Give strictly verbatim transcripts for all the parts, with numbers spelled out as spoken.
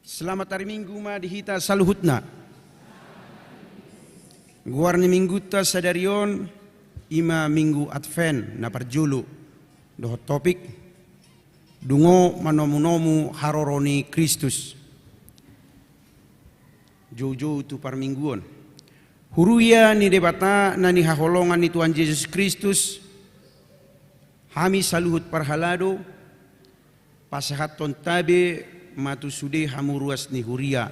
Selamat ari Minggu ma di hita saluhutna. Goar ni Minggunta sadari on i ma Minggu Advent na parjolo, dohot topik: Dungo manomunomu haroro ni Kristus. Joujou tu parmingguon. Huria ni Debata na nihaholongan ni Tuhan Jesus Kristus, hami saluhut parhalado, pasahathonta be ma tu sude hamu ruas ni huria.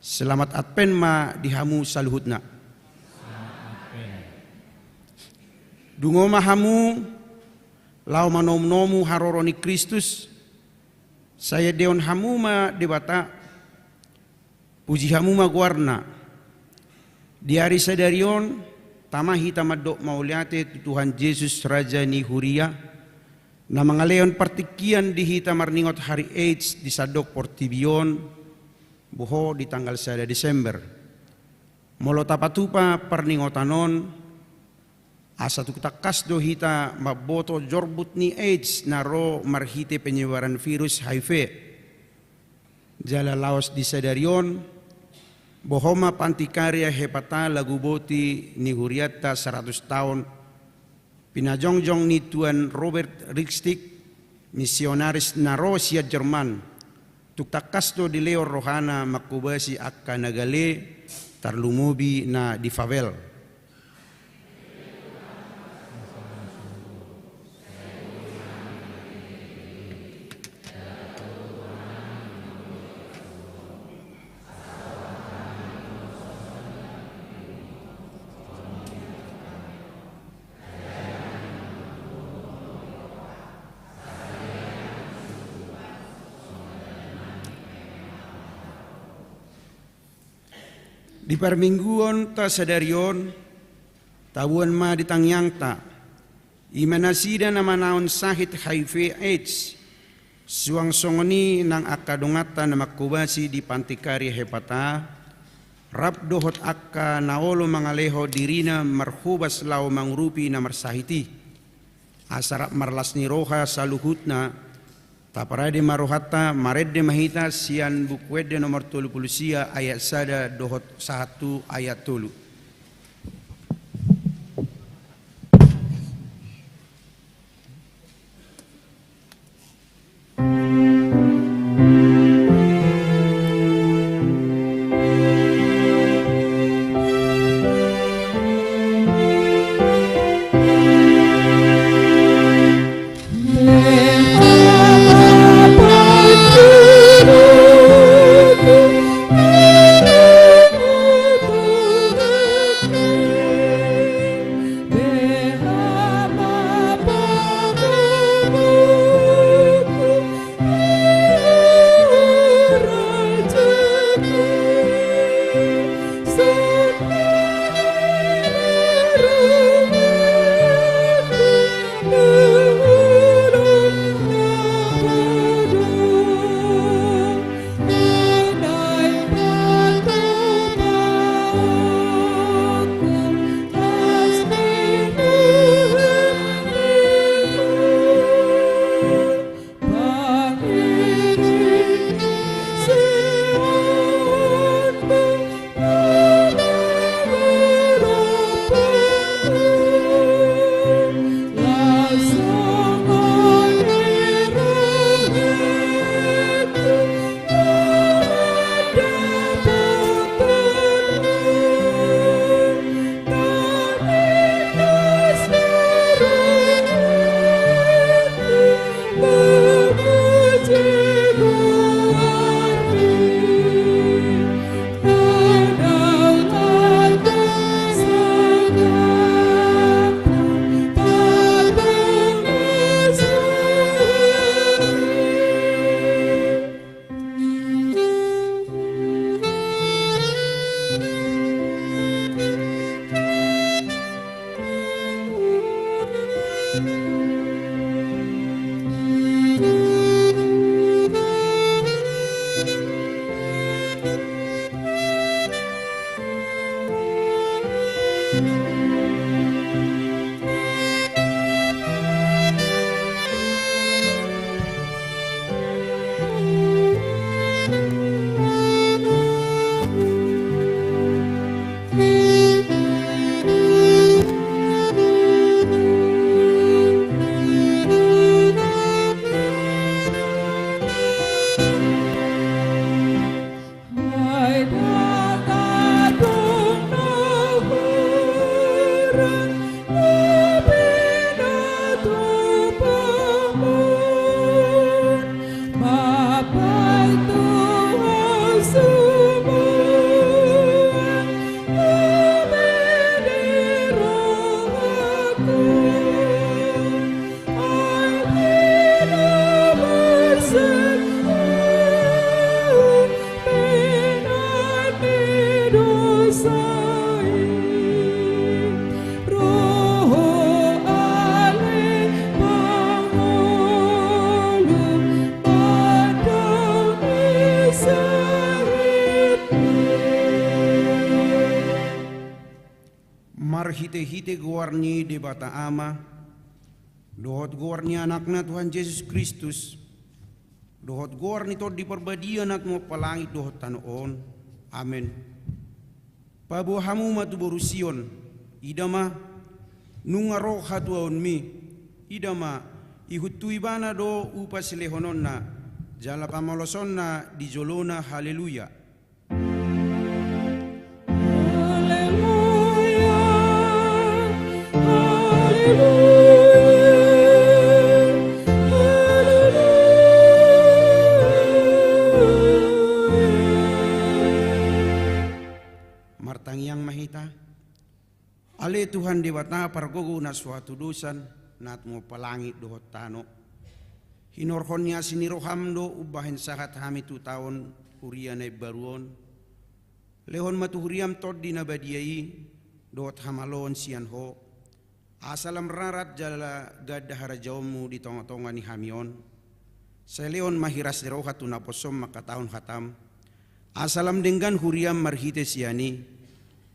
Selamat Advent ma di hamu saluhutna. Dungo ma hamu laho manomunomu haroro ni Kristus, sai endehon hamu ma Debata, puji hamu ma goarna. Di ari sadari on, tama hita mandok mauliate tu Tuhan Jesus, Raja ni huria, na mangalehon partingkian di hita marningot hari AIDS di sandok portibi on, boho di tanggal sada Desember. Molo tapatupa parningotan on, asa tung tangkas do hita mamboto jorbut ni AIDS na ro marhite penyebaran virus HIV. Jala laos di sadari on, boho ma Panti Karya Hepata lagu boti ni hurianta saratus taon, pinajongjong ni Tuan Robert Richtig, misionaris na ro sian Jerman. Tung tangkas do dilehon rohana manghobasi angka na gale, tarlumobi na difabel. Di parmingguonta sadari on, taboan ma di tangiangta, i ma nasida na manaon sahit HIV AIDS, suang songon i nang angka donganta na manghobasi di Panti Karya Hepata, rap dohot angka na olo mangaleho dirina marhobas laho mangurupi na marsahit i. Asa rap marlas ni roha saluhutna, taparade ma rohanta, marende ma hita sian Buku Ende nomor tolu pulu sia ayat sada dohot sahat tu ayat tolu. Marhitehite goar ni Debata Ama dohot goar ni Anakna Tuhan Jesus Kristus dohot goar ni Tondi Parbadia na tumompa langit dohot tano on. Amen. Paboa hamu ma tu boru Sion, ida ma, nunga ro hatuaonmi, ida ma, ihut tu ibana do upa silehononna jala pamalosonna di jolona. Haleluya. Haleluya, haleluya, haleluya. Martangiang ma hita. Ale Tuhan Debata pargogo na so hatudosan, na tumompa langit dohot tano. Hinorhon ni asi ni roham do umbahen sahat hami tu taon huria na imbaru on. Lehon ma tu huriam Tondi na badia i dohot hamaloon sian Ho, asa lam rarat jala ganda harajaonmu di tongatonga ni hami on. Sai lehon ma hiras ni roha tu naposom mangkatahon hatam, asa lam denggan huriam marhite sian i.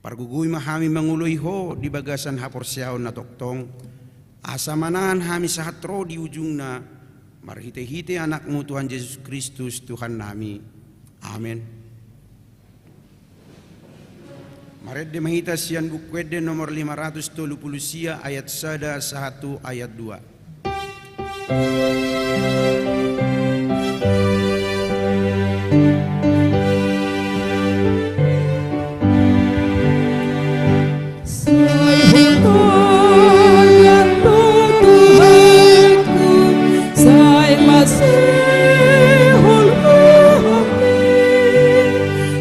Pargogoi ma hami mangoloi Ho di bagasan haporseaon na tongtong, asa manang hami sahat ro di ujungna, marhitehite Anakmu Tuhan Jesus Kristus Tuhannami. Amen. Marende ma hita sian Buku Ende nomor lima ratus tolu pulu sia, ayat sada sahat tu ayat dua. Sai hutangan do Tuhanku, sai masihol rohangki.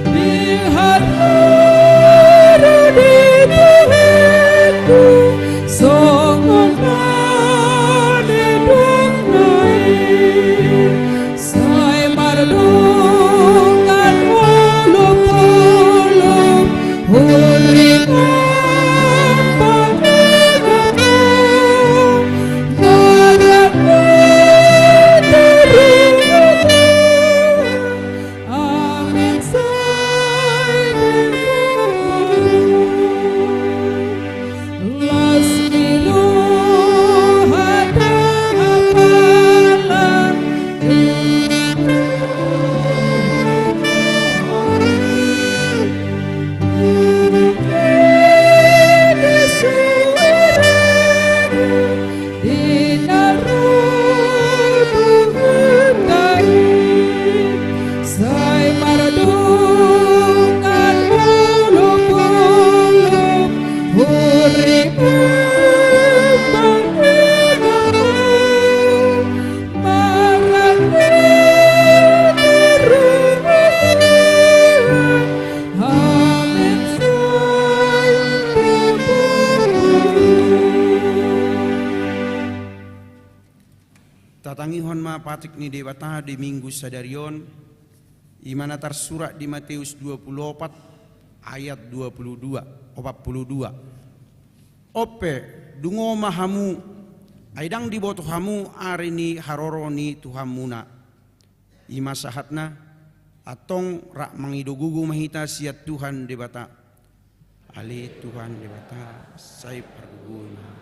Di haroro di Tuhanku, songon na nidokna i. Sai mardongan olopolop, hurip pangkirangan, marhite rohangki. Amen. Sai las ni roha, tangapala. Di na ro tu huta i, sai mardongan olopolop, hurip pangkirangan, marhite rohangki. Amen. Sai. Tatangihon ma patik ni Debata di Minggu sadari on, i ma na tarsurat di Mateus dua pulu opat ayat dua pulu dua, opat pulu dua. On pe, dungo ma hamu, ai ndang diboto hamu ari ni haroro ni Tuhanmuna. I ma sahatna, antong rap mangido gogo ma hita sian Tuhan Debata. Ale Tuhan Debata, sai pargogoi ma,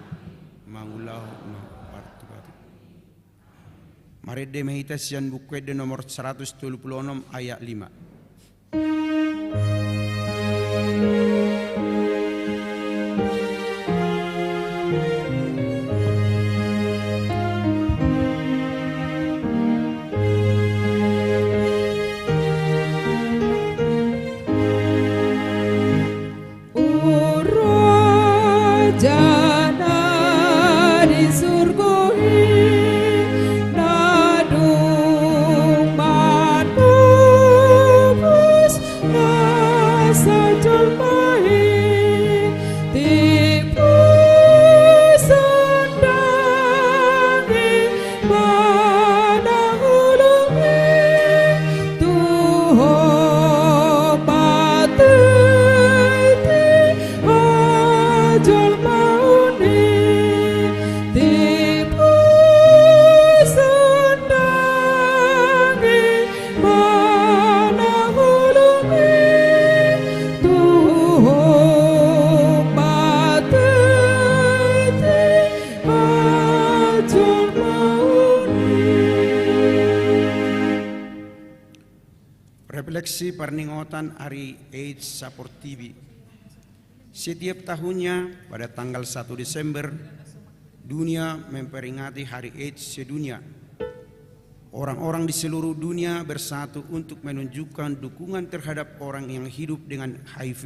mangulahon ma partupatik. Marende ma hita sian Buku Ende nomor saratus tolu pulu onom ayat lima. Raja na di surgo i, na dung matobus nasa jolma Refleksi peringatan Hari AIDS saportibi. Setiap tahunnya, pada tanggal satu Desember, dunia memperingati Hari AIDS sedunia. Orang-orang di seluruh dunia bersatu untuk menunjukkan dukungan terhadap orang yang hidup dengan H I V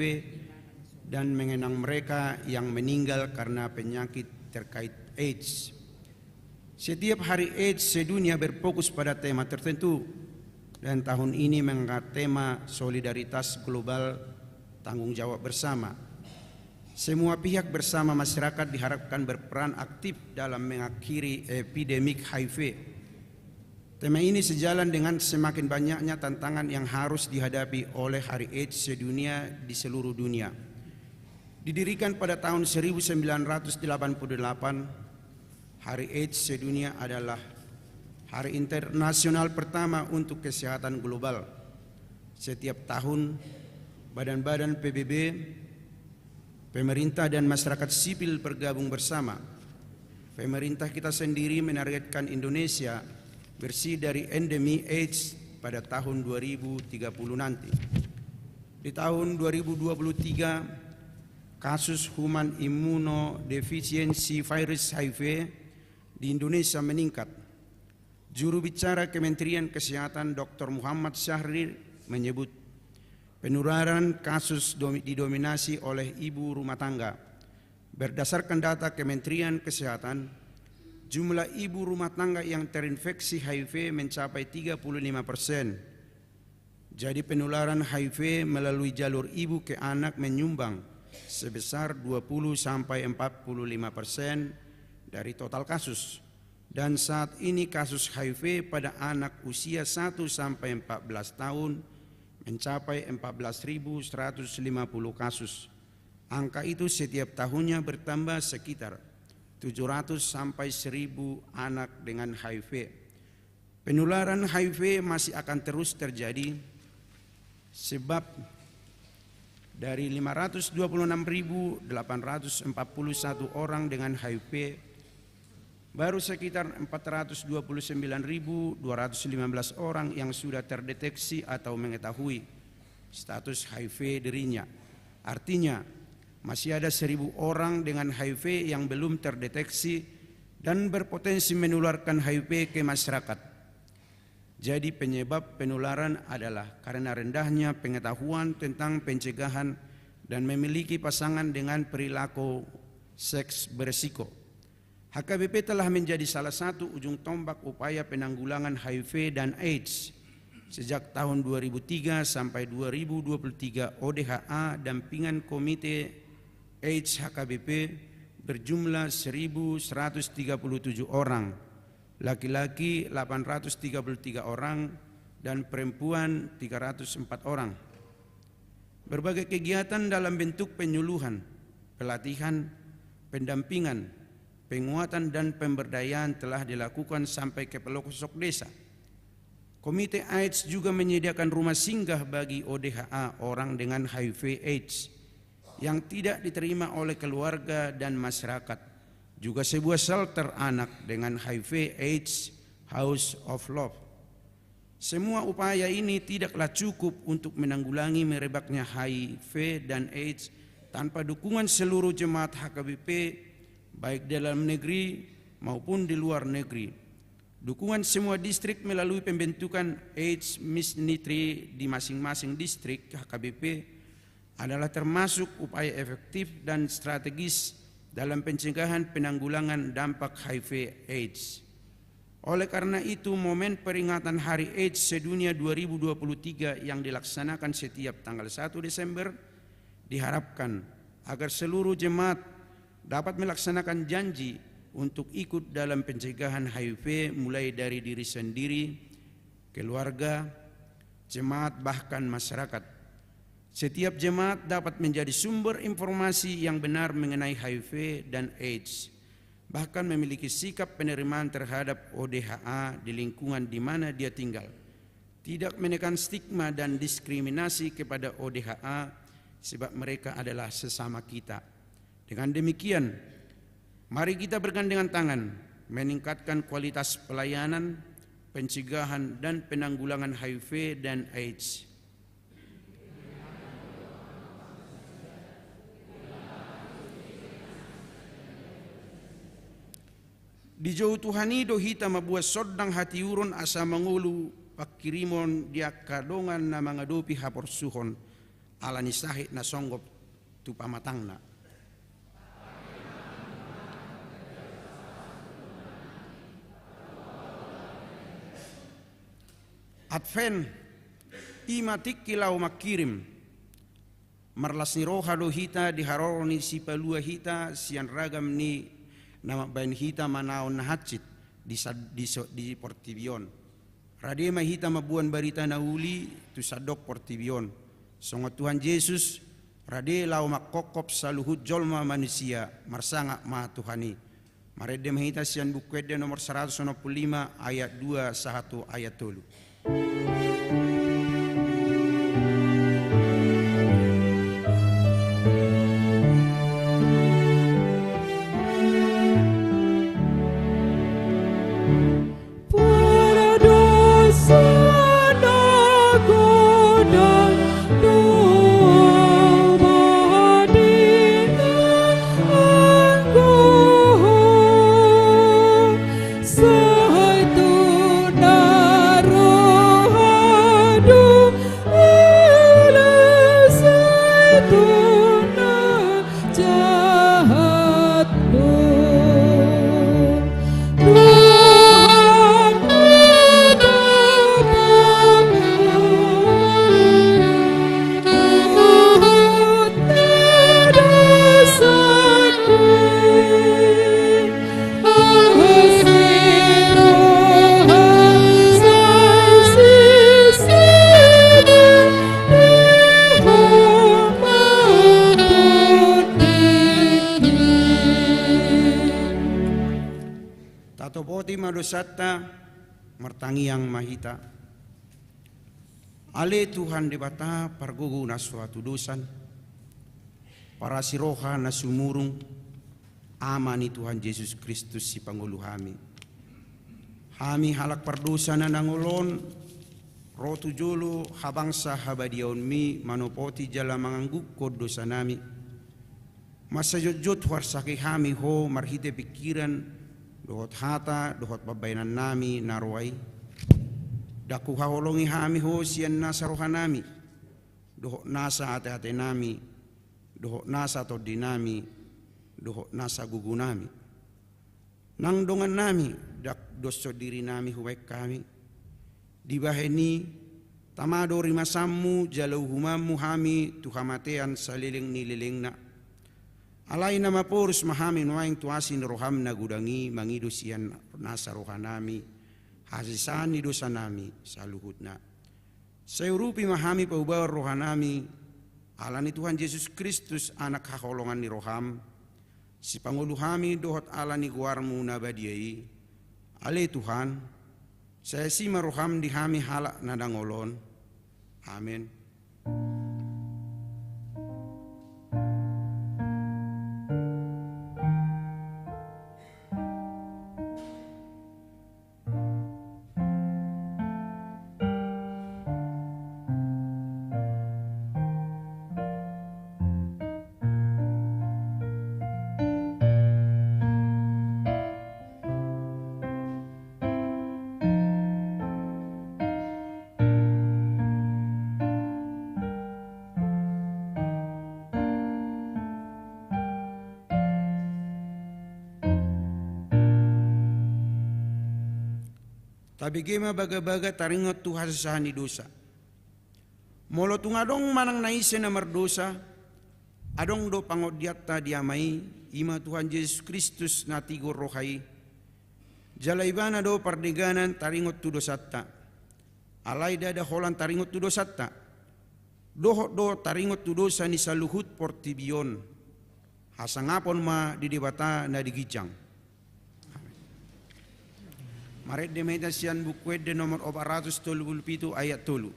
dan mengenang mereka yang meninggal karena penyakit terkait AIDS. Setiap Hari AIDS sedunia berfokus pada tema tertentu, dan tahun ini mengangkat tema solidaritas global, tanggung jawab bersama. Semua pihak bersama masyarakat diharapkan berperan aktif dalam mengakhiri epidemik H I V. Tema ini sejalan dengan semakin banyaknya tantangan yang harus dihadapi oleh Hari AIDS sedunia di seluruh dunia. Didirikan pada tahun seribu sembilan ratus delapan puluh delapan, Hari AIDS sedunia adalah hari internasional pertama untuk kesehatan global. Setiap tahun, badan-badan P B B, pemerintah, dan masyarakat sipil bergabung bersama. Pemerintah kita sendiri menargetkan Indonesia bersih dari endemi AIDS pada tahun dua ribu tiga puluh nanti. Di tahun dua ribu dua puluh tiga, kasus human immunodeficiency virus H I V di Indonesia meningkat. Juru bicara Kementerian Kesehatan, Doktor Muhammad Syahrir, menyebut penularan kasus domi-, didominasi oleh ibu rumah tangga. Berdasarkan data Kementerian Kesehatan, jumlah ibu rumah tangga yang terinfeksi H I V mencapai tiga puluh lima persen. Jadi, penularan H I V melalui jalur ibu ke anak menyumbang sebesar dua puluh sampai empat puluh lima persen dari total kasus. Dan saat ini kasus H I V pada anak usia satu sampai empat belas tahun mencapai empat belas ribu seratus lima puluh kasus. Angka itu setiap tahunnya bertambah sekitar tujuh ratus sampai seribu anak dengan H I V. Penularan H I V masih akan terus terjadi, sebab dari lima ratus dua puluh enam ribu delapan ratus empat puluh satu orang dengan H I V, baru sekitar empat ratus dua puluh sembilan ribu dua ratus lima belas orang yang sudah terdeteksi atau mengetahui status H I V dirinya. Artinya, masih ada seribu orang dengan H I V yang belum terdeteksi dan berpotensi menularkan H I V ke masyarakat. Jadi, penyebab penularan adalah karena rendahnya pengetahuan tentang pencegahan dan memiliki pasangan dengan perilaku seks beresiko. H K B P telah menjadi salah satu ujung tombak upaya penanggulangan H I V dan AIDS. Sejak tahun dua ribu tiga sampai dua ribu dua puluh tiga, O D H A dampingan Komite AIDS H K B P berjumlah seribu seratus tiga puluh tujuh orang, laki-laki delapan ratus tiga puluh tiga orang, dan perempuan tiga ratus empat orang. Berbagai kegiatan dalam bentuk penyuluhan, pelatihan, pendampingan, penguatan, dan pemberdayaan telah dilakukan sampai ke pelosok desa. Komite AIDS juga menyediakan rumah singgah bagi O D H A, orang dengan H I V AIDS, yang tidak diterima oleh keluarga dan masyarakat, juga sebuah shelter anak dengan H I V AIDS, House of Love. Semua upaya ini tidaklah cukup untuk menanggulangi merebaknya H I V dan AIDS tanpa dukungan seluruh jemaat H K B P, baik dalam negeri maupun di luar negeri. Dukungan semua distrik melalui pembentukan AIDS Ministry di masing-masing distrik H K B P adalah termasuk upaya efektif dan strategis dalam pencegahan penanggulangan dampak H I V AIDS. Oleh karena itu, momen peringatan Hari AIDS sedunia dua ribu dua puluh tiga yang dilaksanakan setiap tanggal satu Desember diharapkan agar seluruh jemaat dapat melaksanakan janji untuk ikut dalam pencegahan H I V, mulai dari diri sendiri, keluarga, jemaat, bahkan masyarakat. Setiap jemaat dapat menjadi sumber informasi yang benar mengenai H I V dan AIDS, bahkan memiliki sikap penerimaan terhadap O D H A di lingkungan di mana dia tinggal. Tidak menekan stigma dan diskriminasi kepada O D H A, sebab mereka adalah sesama kita. Dengan demikian, mari kita bergandengan tangan meningkatkan kualitas pelayanan, pencegahan, dan penanggulangan H I V dan AIDS. Dijou Tuhan i do hita mamboan sondang hatiuron asa mangolu pangkirimon di angka dongan na mangadopi haporsuhon, ala ni sahit na songgop tu pamatangna. Advent, i ma tingki laho mangkirim. Marlas ni roha do hita di haroro ni Sipalua hita sian ragam ni na mambahen hita manaon na hansit di sad-, di so-, di portibi on. Rade ma hita mamboan barita na uli tu sandok portibi on. Songon Tuhan Jesus, rade laho manghophop saluhut jolma manisia, marsangap ma Tuhan i. Marende ma hita sian Buku Ende nomor saratus onom pulu lima ayat dua sahat tu ayat tolu. Tatopoti ma dosanta, martangiang ma hita. Ale Tuhan Debata, pargogo na so hatudosan, parasi roha na sumurung, Ama ni Tuhan Jesus Kristus, sipangolu hami. Hami halak pardosa na nangol on, ro tu jolo habangsa habadiaonmi manopoti jala manganggukkon dosanami. Mansai jotjot huarsake hami Ho marhite pingkiran, dohot hata, dohot pambahenannami na roa i. Ndang huhaholongi hami Ho sian nasa rohanami, dohot nasa ateatenami, dohot nasa tondinami, dohot nasa gogonami. Nang dongannami, ndang doshon dirinami hubahen hami. Dibahen i, tama do rimasanmu jala uhumanmu hami tu hamatean saleleng ni lelengna. Alai na maporus ma hami nuaeng tu asi ni roham na godang i mangido sian nasa rohanami hasesaan ni dosanami saluhutna. Sai urupi ma hami paubaon rohanami, ala ni Tuhan Jesus Kristus, Anak haholongan ni roham, sipangolu hami dohot ala ni goarmu na badia i. Ale Tuhan, sai asi ma roham di hami halak na nangol on. Amen. Tabege ma bagabaga taringot tu hasesaan ni dosa. Molo tung adong manang na ise na mardosa, adong do pangondianta di Ama i, i ma Tuhan Jesus Kristus na tigor roha i. Jala Ibana do pardengganan taringot tu dosanta. Alai ndada holan taringot tu dosanta, dohot do taringot tu dosa ni saluhut portibi on. Hasangapon ma di Debata na di ginjang. Amen. Marende ma hita sian Buku Ende nomor opat ratus tolu pulu pitu ayat tolu.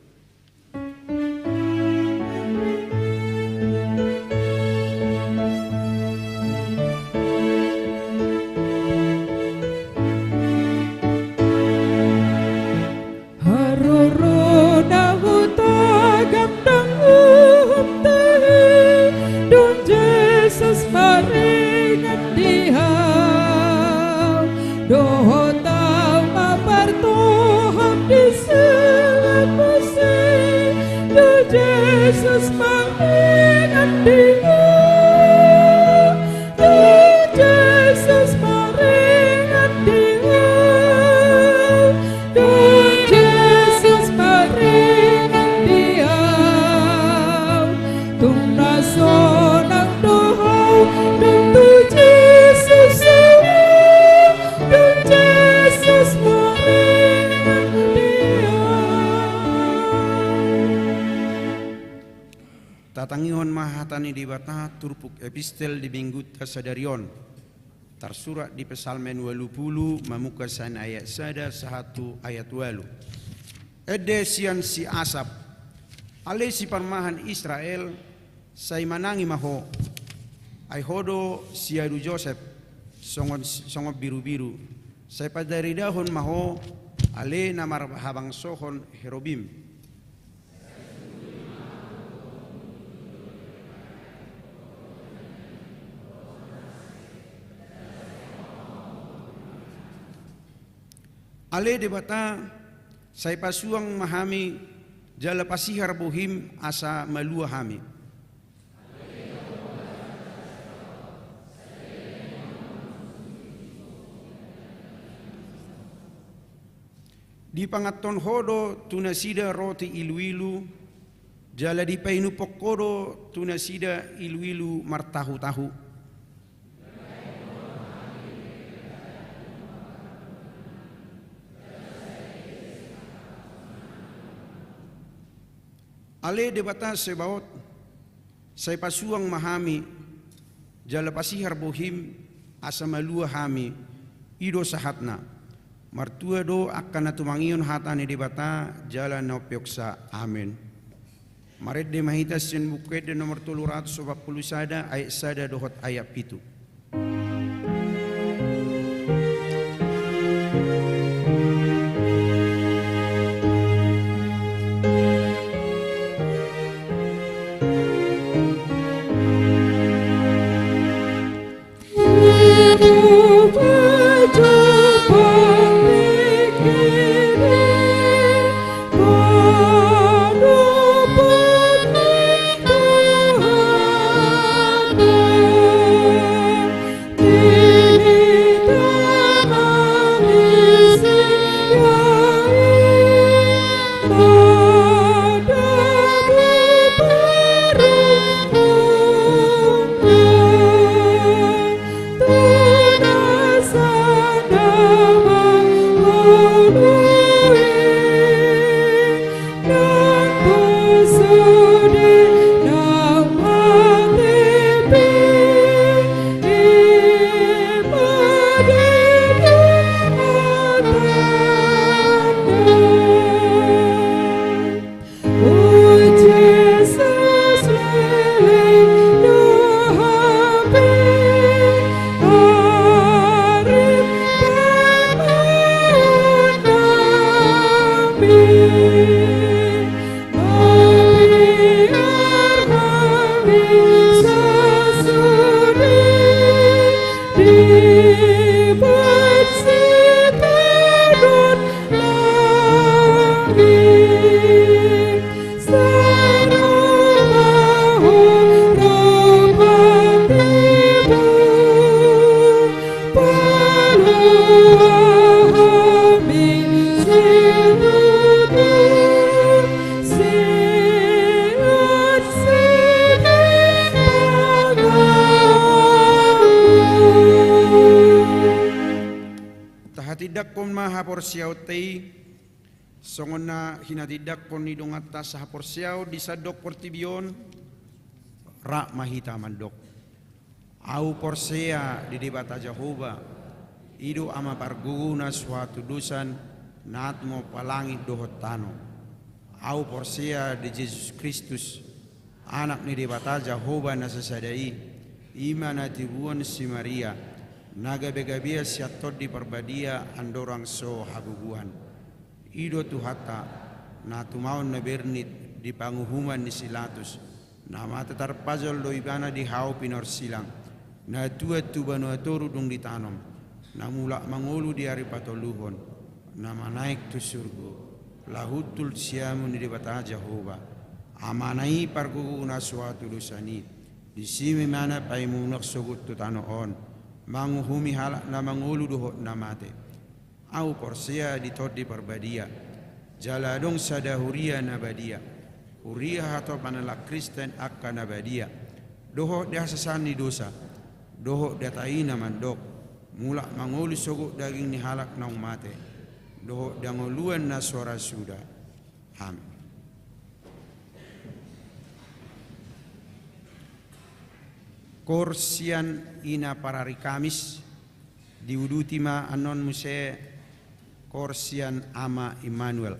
Haroro na hutagam ndang uhum tahe, dung Jesus maringan di hau. Jesus maringan di au, Tuhan Jesus maringan di au, Tuhan Jesus maringan di au. Tung na sonang do au, tung tu Jesus au, tung Jesus maringan di au. Tatangihon ma hata ni Debata turpuk epistel di minggunta sadari on. Tarsurat di Psalmen ualu pulu, mamungka sian ayat sada sahat tu ayat ualu. Ende sian si Asap. Ale siparmahan Israel, sai manangi ma ho. Ai ho do siadu Josep, songon, songon birubiru. Sai padaridahon ma ho, ale na marhabangsohon herubim. Ale Debata, sai pasuang ma hami, jala pasihar bohim asa malua hami. Dipanganhon ho do tu nasida roti iluilu, jala dipainuphon ho do tu nasida iluilu martahutahu. Ale Debata Sebaot, sai pasuang ma hami, jala pasihar bohim, asa malua hami, i do sahatna. Martua do angka na tumangihon hata ni Debata, jala na umpeopsa. Amen. Marende ma hita sian Buku Ende nomor tolu ratus opat pulu sada, ayat sada dohot ayat pitu. Tahatindangkon ma haporseaonta i, songon na hinatindangkon ni donganta sahaporseaon di sandok portibi on. Rap ma hita mandok. Ahu porsea di Debata Jahowa, i do Ama pargogona so hatudosan, na tumompa langit dohot tano. Ahu porsea di Jesus Kristus, Anak ni Debata Jahowa na sasada i, i ma na tibuan si Maria, na gabegabean sian Tondi Parbadia andorang so habubuhan. I do Tuhanta, na tumaon na bernit di panguhuman ni si Latus, na mate tarpajal do ibana di hau pinorsilang, na tuat tu banua toru dung ditanom, na mulak mangolu di ari patoluhon, na manaek tu surgo, laho hundul siamun ni Debata Jahowa. Amana i pargogona suatu dosa ni. Disi ma ibana paimaon sogot tu tano on, manguhumi halak na mangolu dohot na mate. Ahu porsea di Tondi Parbadia, jala adong sada huria na badia, huria hatopan halak Kristen angka na badia, dohot di hasesaan ni dosa, dohot di hata i na mandok, mulak mangolu sogot daging ni halak naung mate, dohot di hangoluan na so ra suda. Amen. Koor sian ina parari Kamis, diuduti ma annon muse koor sian Ama Immanuel.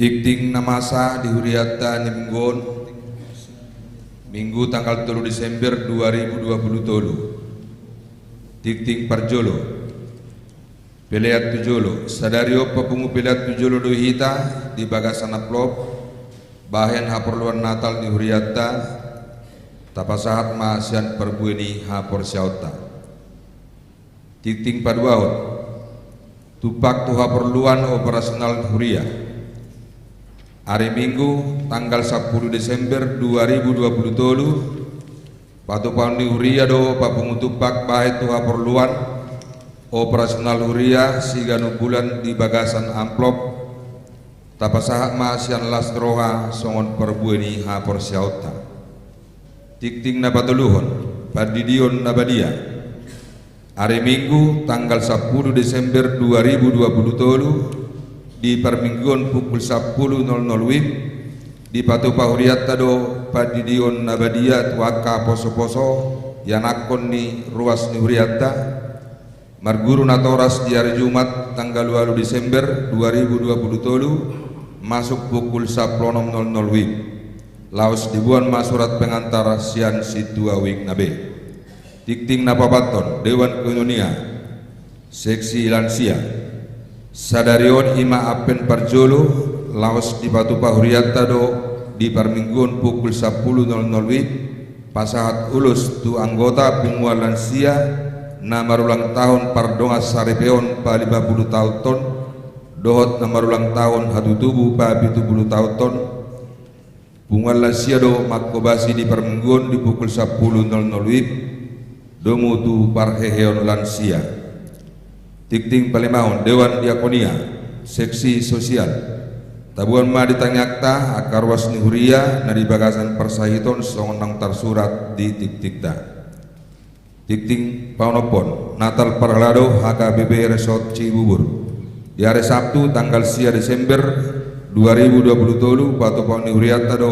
Tingting na masa di hurianta di minggu on, Minggu tanggal tolu Desember dua ribu dua puluh tolu. Tingting parjolo. Pelean tu jolo. Sadari on papungu pelean tu jolo do hita di bagasan amplop bahen haporluan Natal di hurianta, tapasahat ma sian parbue ni haporseaonta. Tingting paduahon. Tumpak tu haporluan operasional huria. Ari Minggu tanggal sampulu Desember dua ribu dua puluh tolu, patupaon ni huria do papungu tumpak bahen tu haporluan operasional huria siganup bulan di bagasan amplop, tapasahat ma sian las ni roha songon parbue ni haporseaonta. Tingting na patoluhon. Pandidion na badia. Ari Minggu tanggal sampulu Desember dua ribu dua puluh tolu, di parmingguon pukul sampulu nol nol WIB, dipatupa hurianta do pandidion na badia tu angka poso-poso ianakhon ni ruas ni hurianta, marguru natoras di ari Jumat tanggal ualu Desember dua ribu dua puluh tolu, masuk pukul sampulu onom nol nol WIB. Laos diboan ma surat pengantar sian sintua wijk na be. Tingting na paopathon, Dewan Koinonia, seksi lansia. Sadari on i ma ampen parjolo, laos dipatupa hurianta do di parmingguon pukul sampulu nol nol WIB, pasahat ulos tu anggota punguan lansia na marulang tahun pardongan saripeon palima pulu tahun on, dohot na marulang tahun hatutubu papitu pulu tahun on. Punguan lansia do manghobasi di parmingguon di pukul sampulu nol nol WIB, domu tu parheheon lansia. Tingting palimahon, Dewan Diakonia, seksi sosial. Taboan ma di tangiangta angka ruas ni huria na di bagasan parsahiton songon naung tarsurat di tingtingta. Tingting paonomhon, Natal parhalado H K B P Resort Cibubur. Di ari Sabtu tanggal sia Desember dua ribu dua puluh tolu, patupaon ni hurianta do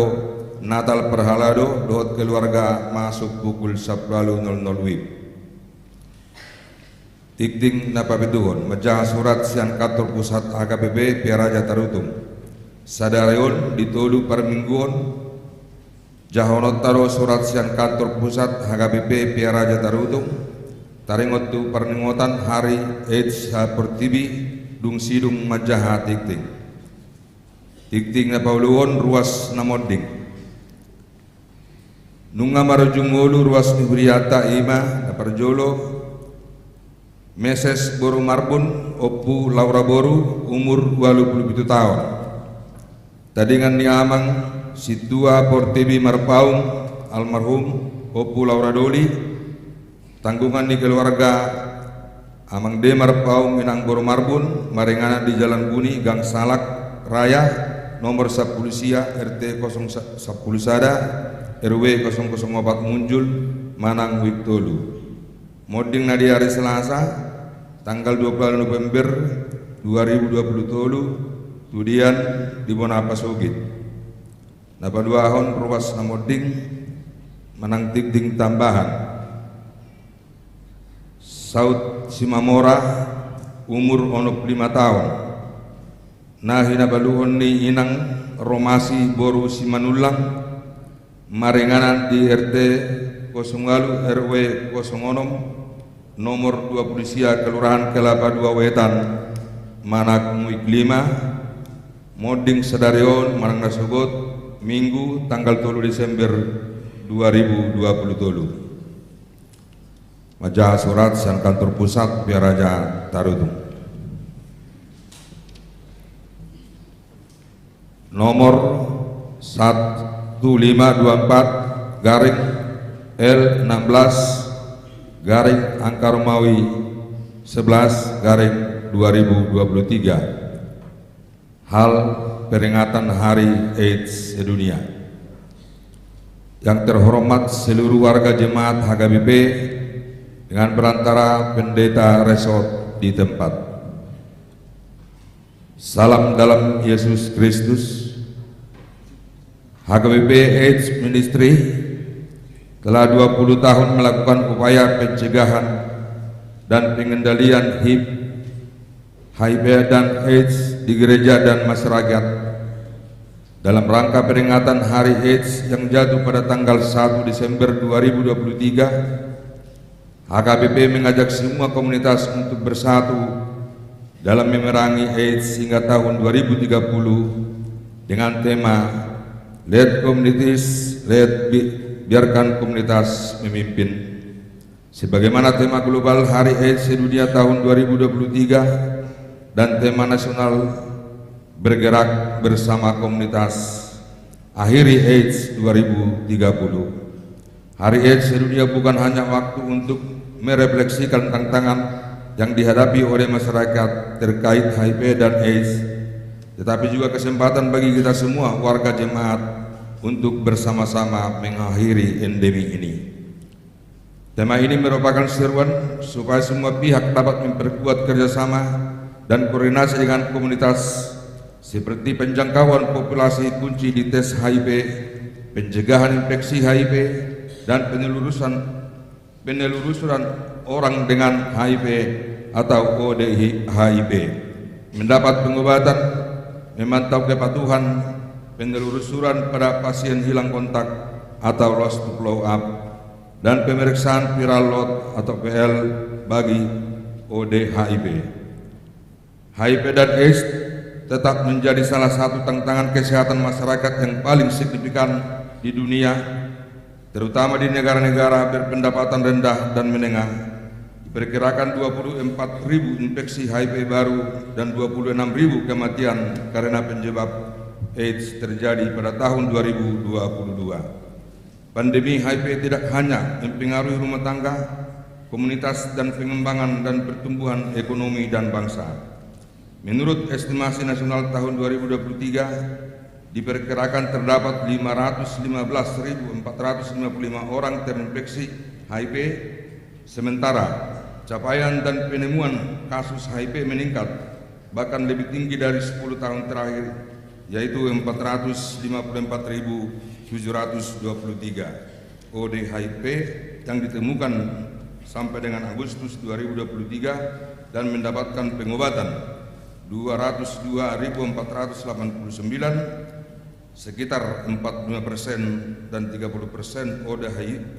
Natal parhalado dohot keluarga masuk pukul sampulu ualu nol nol WIB. Tingting na papituhon, manjaha surat sian kantor pusat H K B P Pearaja Tarutung. Sadari on di tolu parmingguon, jahahononta do surat sian kantor pusat H K B P Pearaja Tarutung, taringot tu parningotan Hari AIDS saportibi dung sidung manjaha tingting. Tingting na pauluhon, ruas na monding. Nunga marujung ngolu ruas ni hurianta, i ma na parjolo, Meses boru Marbun, Ompu Laura boru, umur ualu pulu pitu taon. Tadingan ni amang, Sintua Portibi Marpaung, almarhum Ompu Laura Doli. Tanggungan ni keluarga, Amang D Marpaung, Inang boru Marbun, maringanan di Jalan Buni, Gang Salak Raya, nomor sampulu sia, R T kosong sa-, sampulu sada, R W kosong kosong opat Munjul, Manang, Wijk tolu. Monding na di ari Selasa, tanggal dua puluh November dua ribu dua puluh tolu, tu dian di bona pasogit. Na paduahon, ruas na monding manang tingting tambahan. Saut Simamora, umur onom pulu lima taon. Na hinabaluhon ni inang Romasi boru Simanullang, maringanan di R T kosong ualu R W kosong onom, nomor dua pulu sia, Kelurahan Kelapa Dua Wetan, Manang, Wijk lima. Monding sadari on manang na sogot, Minggu tanggal tolu Desember dua ribu dua puluh tolu. Manjaha surat sian kantor pusat Pearaja Tarutung. Nomor satu lima dua empat garing L enam belas garing angka Romawi sebelas garing dua ribu dua puluh tiga. Hal peringatan Hari AIDS sedunia. Yang terhormat seluruh warga jemaat H K B P dengan perantara pendeta resort di tempat. Salam dalam Yesus Kristus. H K B P AIDS Ministry telah dua puluh tahun melakukan upaya pencegahan dan pengendalian HIV, HIV dan AIDS di gereja dan masyarakat. Dalam rangka peringatan Hari AIDS yang jatuh pada tanggal satu Desember dua ribu dua puluh tiga, H K B P mengajak semua komunitas untuk bersatu dalam memerangi AIDS hingga tahun dua ribu tiga puluh dengan tema Let Communities Lead, Bi-, Biarkan Komunitas Memimpin. Sebagaimana tema global Hari AIDS Sedunia tahun dua ribu dua puluh tiga dan tema nasional Bergerak Bersama Komunitas, Akhiri AIDS dua ribu tiga puluh. Hari AIDS Sedunia bukan hanya waktu untuk merefleksikan tantangan yang dihadapi oleh masyarakat terkait H I V dan AIDS, tetapi juga kesempatan bagi kita semua warga jemaat untuk bersama-sama mengakhiri endemi ini. Tema ini merupakan seruan supaya semua pihak dapat memperkuat kerjasama dan koordinasi dengan komunitas, seperti penjangkauan populasi kunci di tes H I V, pencegahan infeksi H I V, dan penelurusan, penelusuran orang dengan H I V atau O D H I V, mendapat pengobatan, memantau kepatuhan, penelusuran pada pasien hilang kontak atau lost to follow up, dan pemeriksaan viral load atau V L bagi O D H I V. H I V dan AIDS tetap menjadi salah satu tantangan kesehatan masyarakat yang paling signifikan di dunia, terutama di negara-negara berpendapatan rendah dan menengah. Diperkirakan dua puluh empat ribu infeksi H I V baru dan dua puluh enam ribu kematian karena penyebab AIDS terjadi pada tahun dua ribu dua puluh dua. Pandemi H I V tidak hanya mempengaruhi rumah tangga, komunitas, dan pengembangan dan pertumbuhan ekonomi dan bangsa. Menurut estimasi nasional tahun dua ribu dua puluh tiga, diperkirakan terdapat lima ratus lima belas ribu empat ratus lima puluh lima orang terinfeksi H I V, sementara capaian dan penemuan kasus H I V meningkat, bahkan lebih tinggi dari sepuluh tahun terakhir, yaitu empat ratus lima puluh empat ribu tujuh ratus dua puluh tiga O D H I V yang ditemukan sampai dengan Agustus dua ribu dua puluh tiga dan mendapatkan pengobatan dua ratus dua ribu empat ratus delapan puluh sembilan, sekitar empat puluh lima persen dan tiga puluh persen O D H I V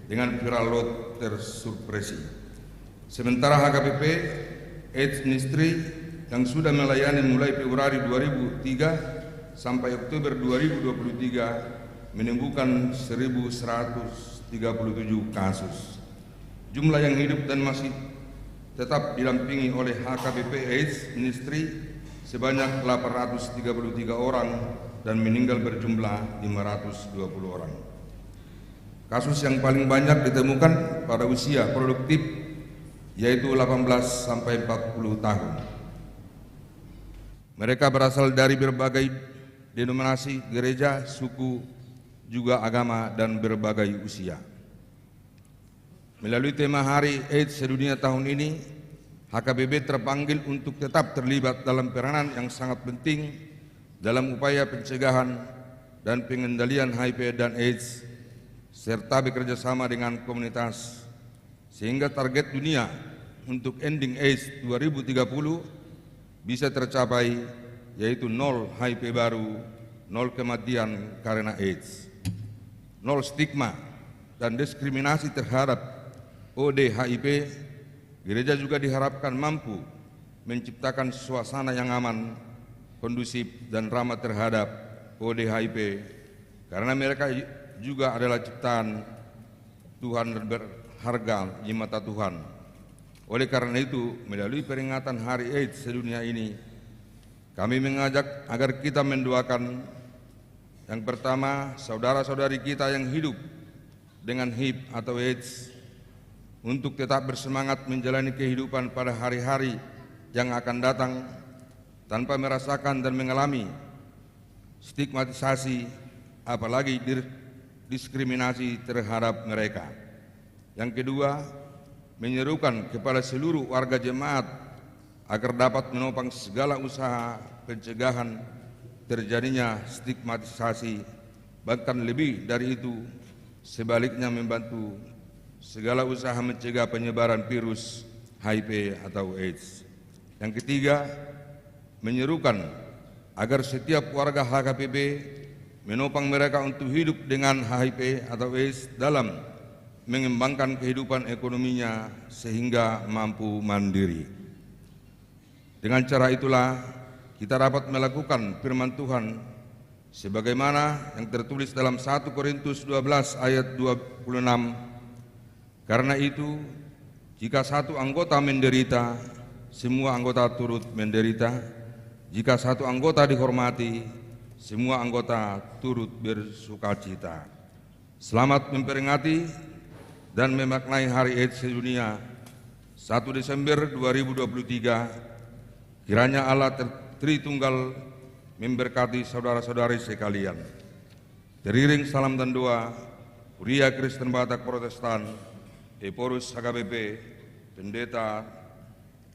dengan viral load tersupresi. Sementara H K B P AIDS Ministry yang sudah melayani mulai Februari dua ribu tiga sampai Oktober dua ribu dua puluh tiga menemukan seribu seratus tiga puluh tujuh kasus. Jumlah yang hidup dan masih tetap didampingi oleh H K B P AIDS Ministry sebanyak delapan ratus tiga puluh tiga orang dan meninggal berjumlah lima ratus dua puluh orang. Kasus yang paling banyak ditemukan pada usia produktif, yaitu delapan belas sampai empat puluh tahun. Mereka berasal dari berbagai denominasi gereja, suku, juga agama, dan berbagai usia. Melalui tema Hari AIDS Sedunia tahun ini, H K B P terpanggil untuk tetap terlibat dalam peranan yang sangat penting dalam upaya pencegahan dan pengendalian H I V dan AIDS, serta bekerja sama dengan komunitas, sehingga target dunia untuk ending AIDS dua ribu tiga puluh bisa tercapai, yaitu nol H I V baru, nol kematian karena AIDS, nol stigma dan diskriminasi terhadap O D H I V. Gereja juga diharapkan mampu menciptakan suasana yang aman, kondusif, dan ramah terhadap O D H I V, karena mereka juga adalah ciptaan Tuhan dan berharga di mata Tuhan. Oleh karena itu, melalui peringatan Hari AIDS Sedunia ini, kami mengajak agar kita mendoakan, yang pertama, saudara-saudari kita yang hidup dengan H I V atau AIDS untuk tetap bersemangat menjalani kehidupan pada hari-hari yang akan datang tanpa merasakan dan mengalami stigmatisasi, apalagi dir-, diskriminasi terhadap mereka. Yang kedua, menyerukan kepada seluruh warga jemaat agar dapat menopang segala usaha pencegahan terjadinya stigmatisasi, bahkan lebih dari itu, sebaliknya membantu segala usaha mencegah penyebaran virus H I V atau AIDS. Yang ketiga, menyerukan agar setiap warga H K P P menopang mereka untuk hidup dengan H I V atau AIDS dalam mengembangkan kehidupan ekonominya sehingga mampu mandiri. Dengan cara itulah, kita dapat melakukan firman Tuhan sebagaimana yang tertulis dalam satu Korintus dua belas ayat dua puluh enam, "Karena itu, jika satu anggota menderita, semua anggota turut menderita. Jika satu anggota dihormati, semua anggota turut bersukacita." Selamat memperingati dan memaknai Hari AIDS sedunia, satu Desember dua ribu dua puluh tiga. Kiranya Allah ter-, Tritunggal memberkati saudara-saudari sekalian. Teriring salam dan doa, Huria Kristen Batak Protestan, Ephorus H K P P, Pendeta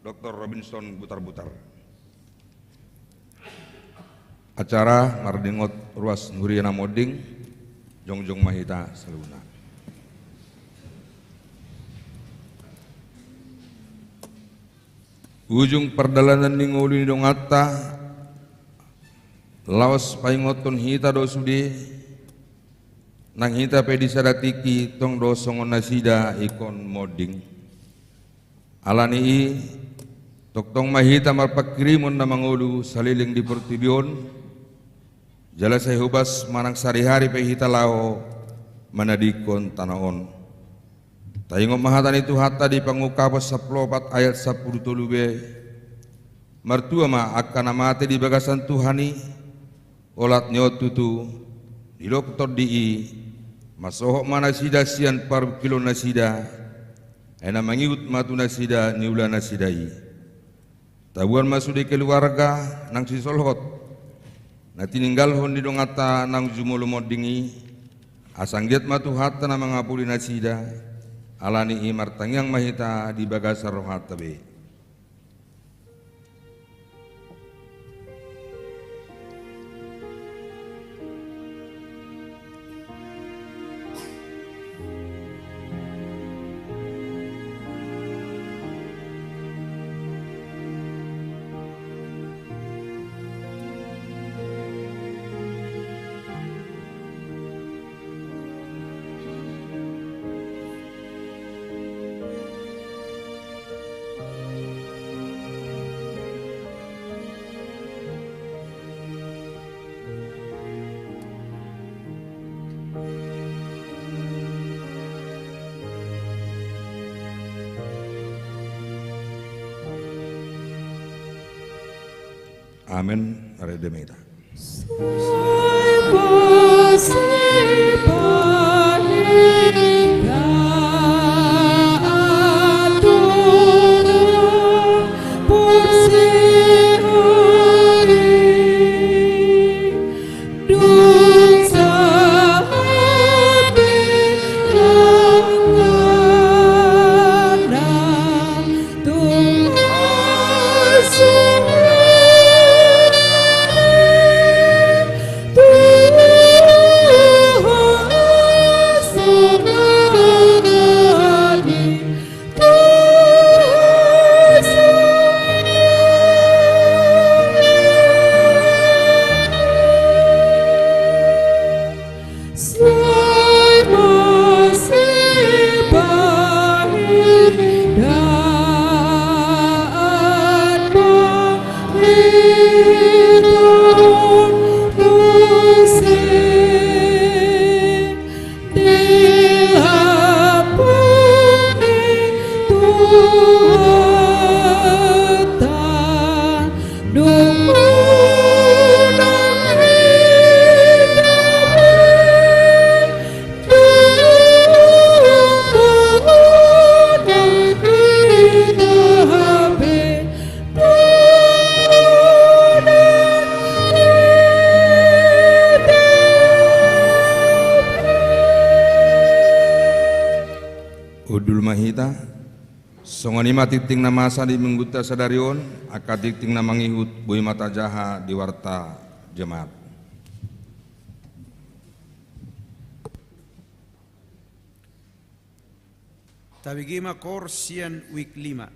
Doktor Robinson Butarbutar. Acara mardongan ruas ni huria na monding, jongjong ma hita saluhutna. Ujung pardalanan ni ngolu ni donganta, laos paingothon hita do sude, nang hita pe di sada tingki tong do songon nasida ingkon monding. Ala ni i, tongtong ma hita marpanghirimon na mangolu saleleng di portibi on, jala sai hobas manang sadihari pe hita laho manadingkon tano on. Taingot ma hata ni Tuhanta di Pangungkapon sampulu opat ayat sampulu tolu be, "Martua ma angka na mate di bagasan Tuhan i, olat ni on tutu, didok tondi i, mansohot ma nasida sian parungkilon nasida, ai na mangihut ma tu nasida niula nasida i." Tabuan ma sude keluarga nang sisolhot na tininggalhon ni donganta naung jumolo monding i, asa anggiat ma Tuhanta na mangapuli nasida. Ala ni i martangiang ma hita di bagasan rohanta be. Amen. Marende ma hita. Hundul ma hita. Songon i ma tingting na masa di minggunta sadari on, angka tingting na mangihut boi ma tajaha di warta jemaat. Tabege ma koor sian wijk lima.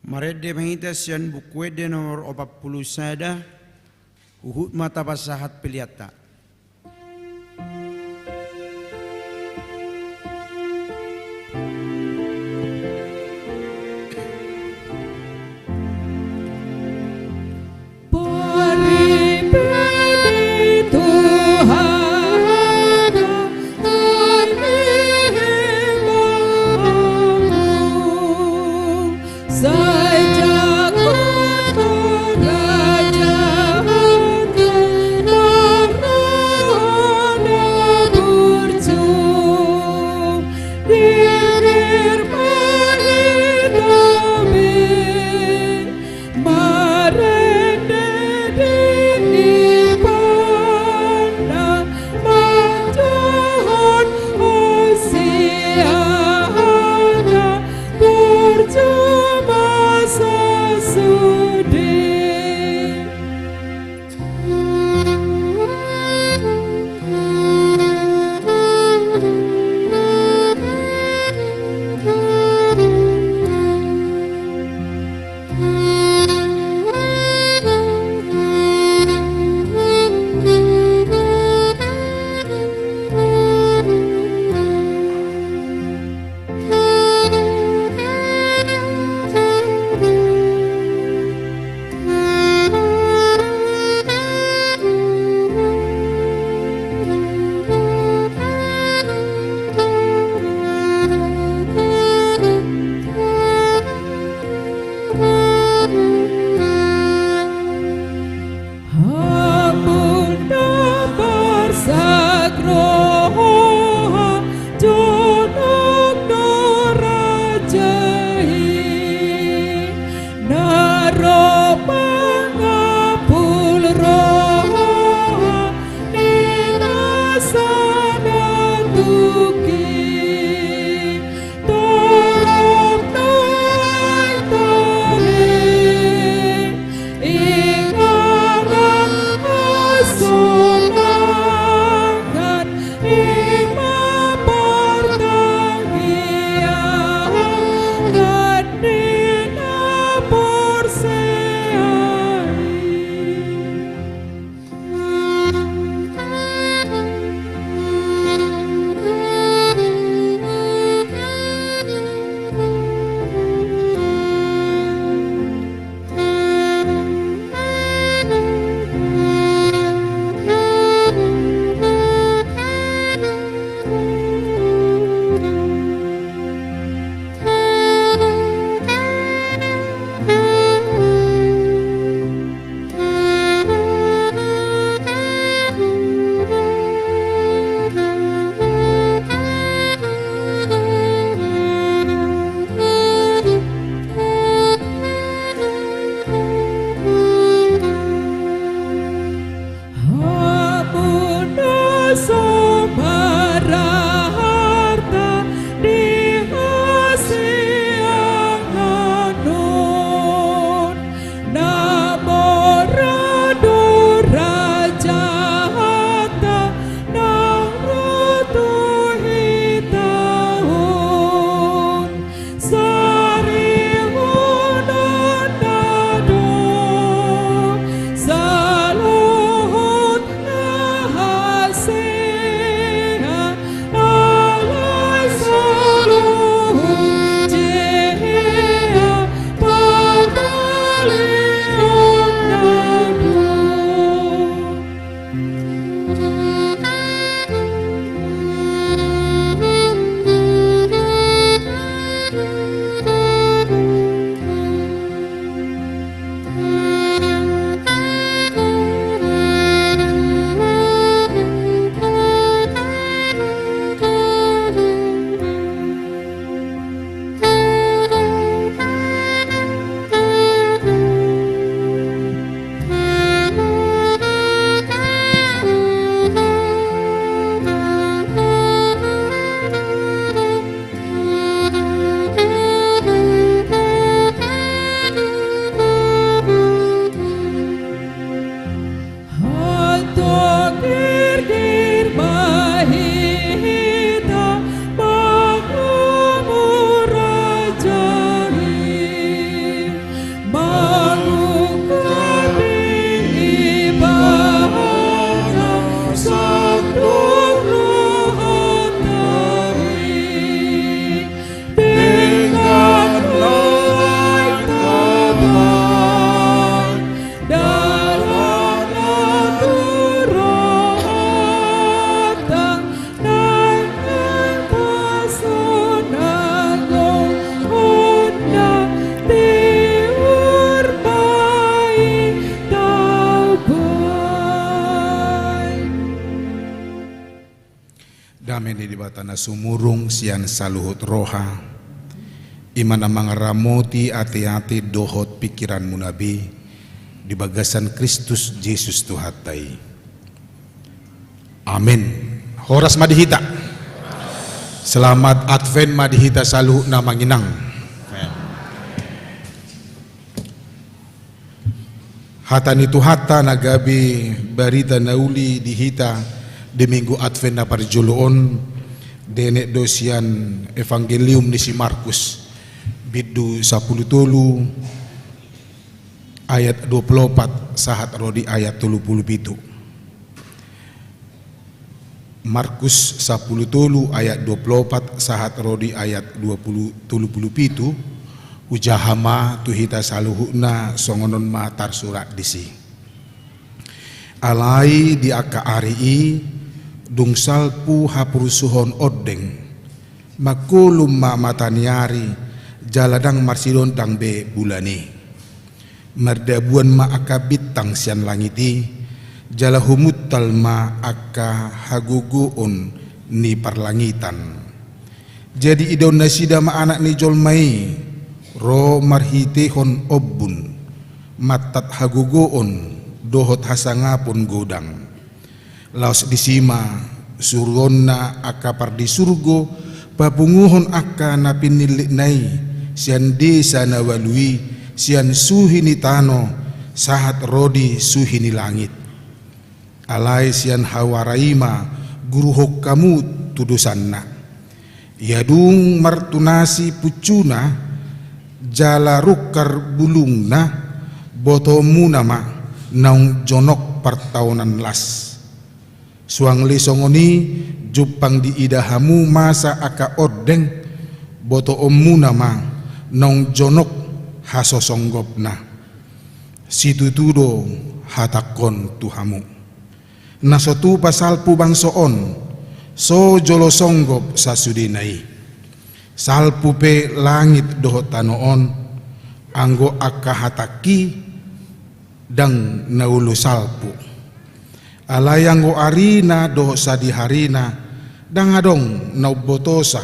Marende ma hita sian Buku Ende nomor opat pulu sada, huhut ma tapasahat peleanta. Tana sumurung sian saluhut roha, i ma na mangaramoti ateate dohot pingkiranmuna be, di bagasan Kristus Jesus Tuhanta i. Amen. Horas ma di hita. Selamat Advent ma di hita saluhutna, Amang Inang. Hata ni Tuhanta na gabe barita na uli di hita di Minggu Advent na parjolo on, dienet do sian Evangelium ni si Markus, bindu sampulu tolu, ayat dua pulu opat sahat ro di ayat tolu pulu pitu. Markus sampulu tolu ayat dua pulu opat sahat ro di ayat dua pulu, tolu pulu pitu, hujaha ma tu hita saluhutna, songon on ma tarsurat disi. Alai di angka ari i, dung salpu haporsuhon ondeng, mangkolum ma mata ni ari, jala ndang marsidondang be bulan i. Mardabuan ma angka bintang sian langit i, jala humuntal ma angka hagogoon ni parlangitan. Jadi idaon nasida ma Anak ni jolma i ro marhiteihon ombun, mantat hagogoon dohot hasangapon godang. Laos disi ma suruonna angka pardisurgo papunguhon angka na pinillitna i sian desa na ualu i, sian suhi ni tano sahat ro di suhi ni langit. Alai sian hauara i ma guruhon hamu tudosanna. Ia dung martunasi puncuna jala rungkar bulungna, botoonmuna ma naung jonok partaonan las. Suang le songon i, jumpang diida hamu masa angka ondeng, botoonmuna ma naung jonok hasosonggopna. Situtu do hatangkon tu hamu. Na so tupa salpu bangso on, so jolo songgop sasudena i. Salpu pe langit dohot tano on, anggo angka hatangki ndang na olo salpu. Alai anggo arina dohot sadiharina, ndang adong na umbotosa,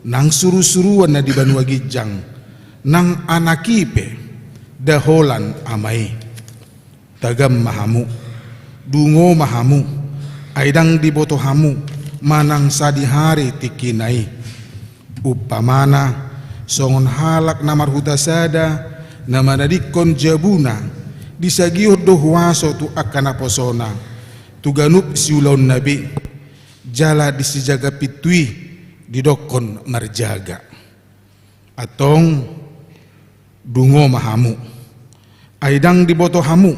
nang surusuruan na di banua ginjang, nang Anak i pe, nda holan Ama i. Tagam ma hamu, dungo ma hamu, ai ndang diboto hamu manang sadihari tingkina i. Umpamana, songon halak na marhuta sada, na manadingkon jabuna, disagihon do huaso tu angka naposona, tu ganup siulaonna be, jala di sijaga pintu i didokkon marjaga. Antong, dungo ma hamu. Ai ndang diboto hamu,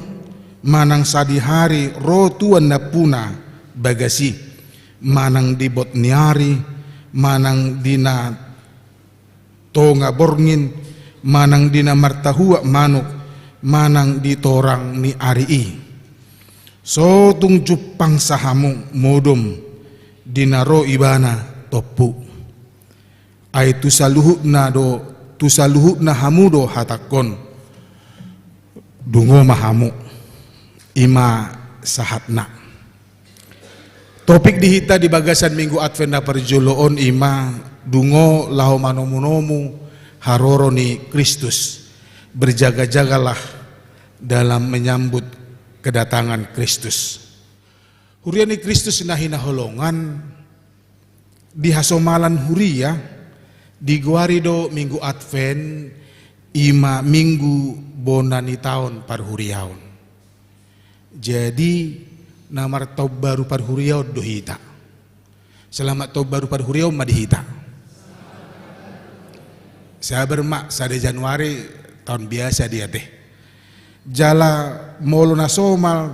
manang sadihari ro tuan nampuna bagas i, manang di bot ni ari, manang di na tonga borngin, manang di na martahuak manuk, manang di torang ni ari i. So tung jumpang sa hamu modom di na ro ibana tompu. Ai tu saluhutna do, tu saluhutna hamu do hatangkon, dungo ma hamu. I ma sahatna. Topik di hita di bagasan Minggu Advent na parjolo on i ma dungo laho manomunomu haroro ni Kristus. Berjaga-jagalah dalam menyambut kedatangan Kristus. Huria ni Kristus na hinaholongan, di hasomalan huria, digoari do Minggu Advent, i ma minggu bona ni taon parhuriaon. Jadi, na martaon baru parhuriaon do hita. Selamat taon baru parhuriaon ma di hita. Sabar ma, sada Januari taon biasa dia teh. Jala molo na somal,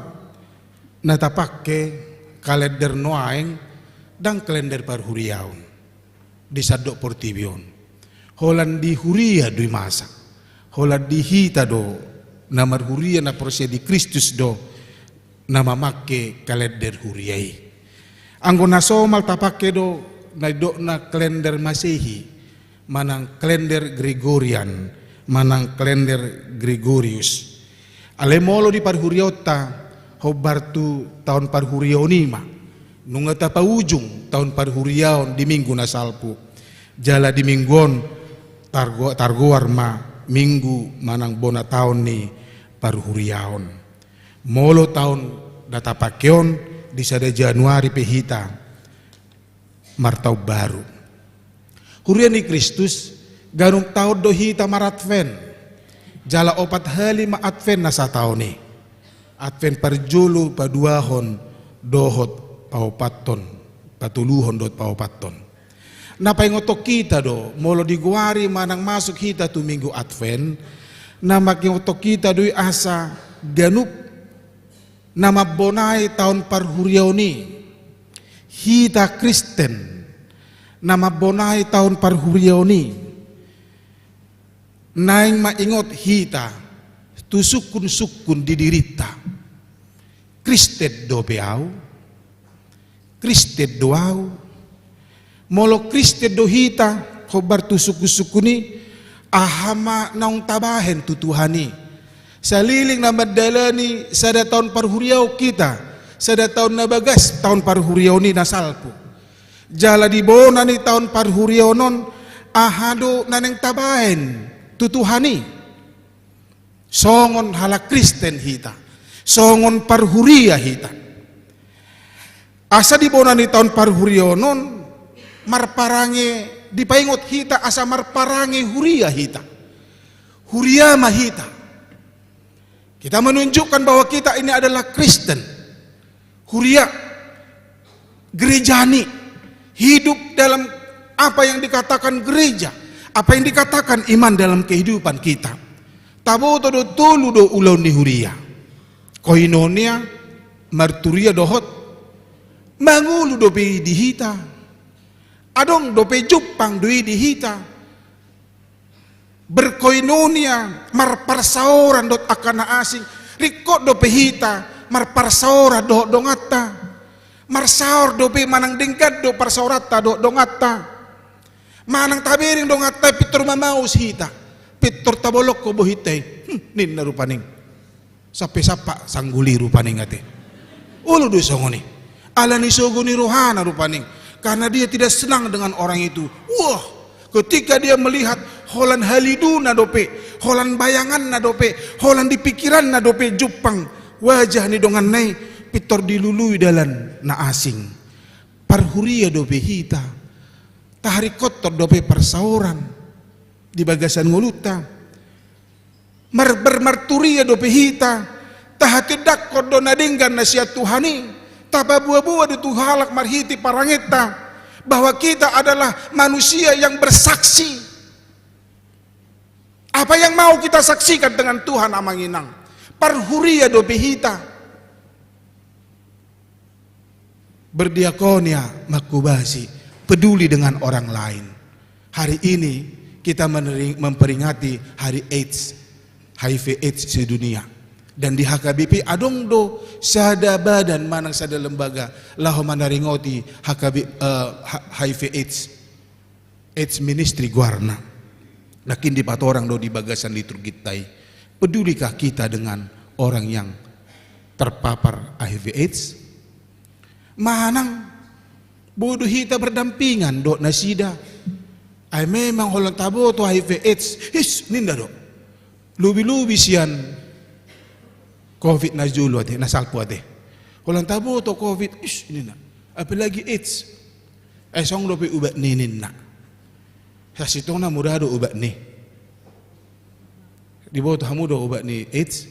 na tapangke kalender nuaeng, ndang kalender parhuriaon di sandok portibi on. Holan di huria do i masa. Holan di hita do na marhuria na porsea di Kristus do na mamangke kalender huria i. Anggo na somal tapangke do na nidokna kalender Masehi, manang kalender Gregorian, manang kalender Gregorius. Alai molo di parhuriaonta, hombar tu taon parhuriaon i ma, Nunga tapaujung taon parhuriaon di minggu na salpu. Jala di minggu on targo-, targoar ma minggu manang bona taon ni parhuriaon. Molo taon na tapake on, di sada Januari pe hita martaon baru. Huria ni Kristus, ganup taon do hita mar-Advent. Jala opat hali ma Advent na sataon i. Advent parjolo, paduahon, dohot paopathon, patoluhon dohot paopathon. Na paingothon hita do, molo digoari manang masuk hita tu minggu Advent, na mangingothon hita do i asa ganup na mambonai taon parhuriaon i, hita Kristen, na mambonai taon parhuriaon i, naeng ma ingot hita tu sungkun-sungkun di dirinta. Kristen dope au? Kristen do au? Molo Kristen do hita, hombar tu sungkun-sungkun i, aha ma naung tabahen tu Tuhan i? Saleleng na mandalani sada taon parhuriaon hita, sada taon na bagas taon parhuriaon i na salpu. Jala di bona ni taon parhuriaon on, aha do na naeng tabahen tu Tuhan i? Songon halak Kristen hita, songon parhuria hita. Asa di bona ni taon parhuriaon on, marparange, dipaingot hita asa marparange huria hita. Huria ma hita. Kita menunjukkan bahwa kita ini adalah Kristen. Huria, gereja ni, hidup dalam apa yang dikatakan gereja, apa yang dikatakan iman dalam kehidupan kita. Taboto do tolu do ulaon ni huria. Koinonia, marturia dohot mangolu dope i di hita. Adong dope jumpang do i di hita. Berkoinonia, marparsaoran dohot angka na asing, ringkot dope hita marparsaoran dohot donganta. Marsaor dope manang denggan do parsaoranta dohot donganta. Manang tabereng donganta pintor mamaus hita, pintor tabolongkon bohinta i, "Hmm," ninna rupani. Sampe sampa sanggul i rupani ate. Olo do songon i. Alani sogo ni rohana rupani. Karena dia tidak senang dengan orang itu. Wah, ketika dia melihat holan haliduna dope, holan bayanganna dope, holan di pikiranna dope jumpang wajah ni donganna i, pintor dilului dalan na asing. Parhuria dope hita. Taharingkothon dope parsaoran di bagasan ngolunta. Mar-, ber-, marturia dope hita, tahatindangkon do na denggan na sian Tuhan i, tapaboa-boa do tu halak marhite parangenta, bahwa kita adalah manusia yang bersaksi. Apa yang mau kita saksikan dengan Tuhan, Amang Inang? Parhuria dope hita. Berdiakonia, mengkhotbah, peduli dengan orang lain. Hari ini kita meneri-, memperingati hari AIDS, H I V AIDS sedunia. Dan di H K B P adong do sada badan manang sada lembaga laho manaringoti H K B, eh, H-, H I V AIDS. AIDS Ministry goarna. Nangkin dipatorang do di bagasan liturginta i. Pedulikah kita dengan orang yang terpapar H I V AIDS? Manang boi do hita berdampingan dohot nasida? Ai memang holan taboto H I V AIDS, his, ninna do. Lobi-lobi sian covid na jolo ate, na salpu ate. Holan taboto covid, his, ninna. Apalagi AIDS. Ai songon dope ubat ni ninna. Sasintongna mura do ubat ni. Diboto hamu do ubat ni AIDS?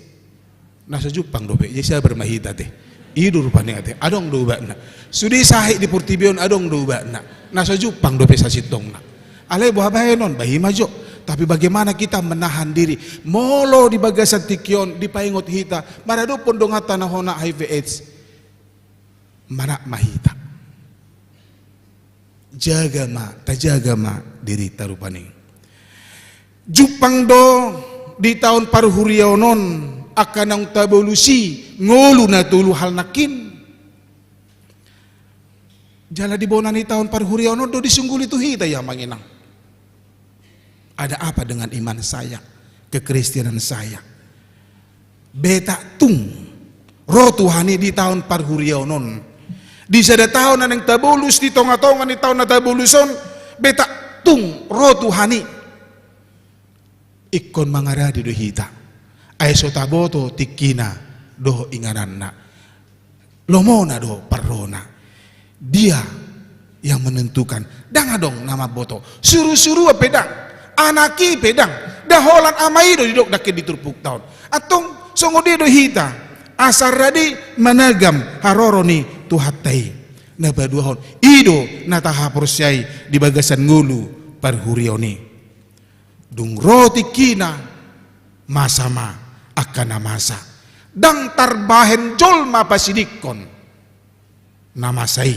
Na so jumpang dope, jadi sabar ma hita ate. I do rupani ate, adong do ubatna. Sude sahit di portibi on adong do ubatna. Na so jumpang dope sasintongna. Alai boha bahenon, bah i ma jo. Tapi bagaimana kita menahan diri? Molo di bagasan tingki on dipaingot hita maradophon donganta na hona H I V AIDS. Manat ma hita. Jaga ma, tajaga ma dirinta rupani. Jumpang do di taon parhuriaon on angka naung tabolus i, ngolu na tolu hal nangkin. Jala di bona ni taon parhuriaon on do disungguli tu hita i, Amang Inang. Ada apa dengan iman saya, kekristenan saya? Beta tung ro Tuhan i di taon parhuriaon on, Di sada taon na naeng tabolus, di tonga-tonga ni taon na tabolus on, beta tung ro Tuhan i. Ingkon mangarade do hita. Ai so taboto tingkina dohot ingananna. Lomona do parrona. Dia yang menentukan. Ndang adong na mamboto. Suru-suruan pe ndang. Anak i pe ndang. Nda holan ama i do didok nangkin di turpukta on. Antong songon dia do hita. Asa rade managam haroro ni Tuhanta i. Na paduahon. I do na tahaporseai di bagasan ngolu parhuriaon i. Dung ro tingkina, masa ma angka na masa. Ndang tarbahen jolma pasidingkon na masa i.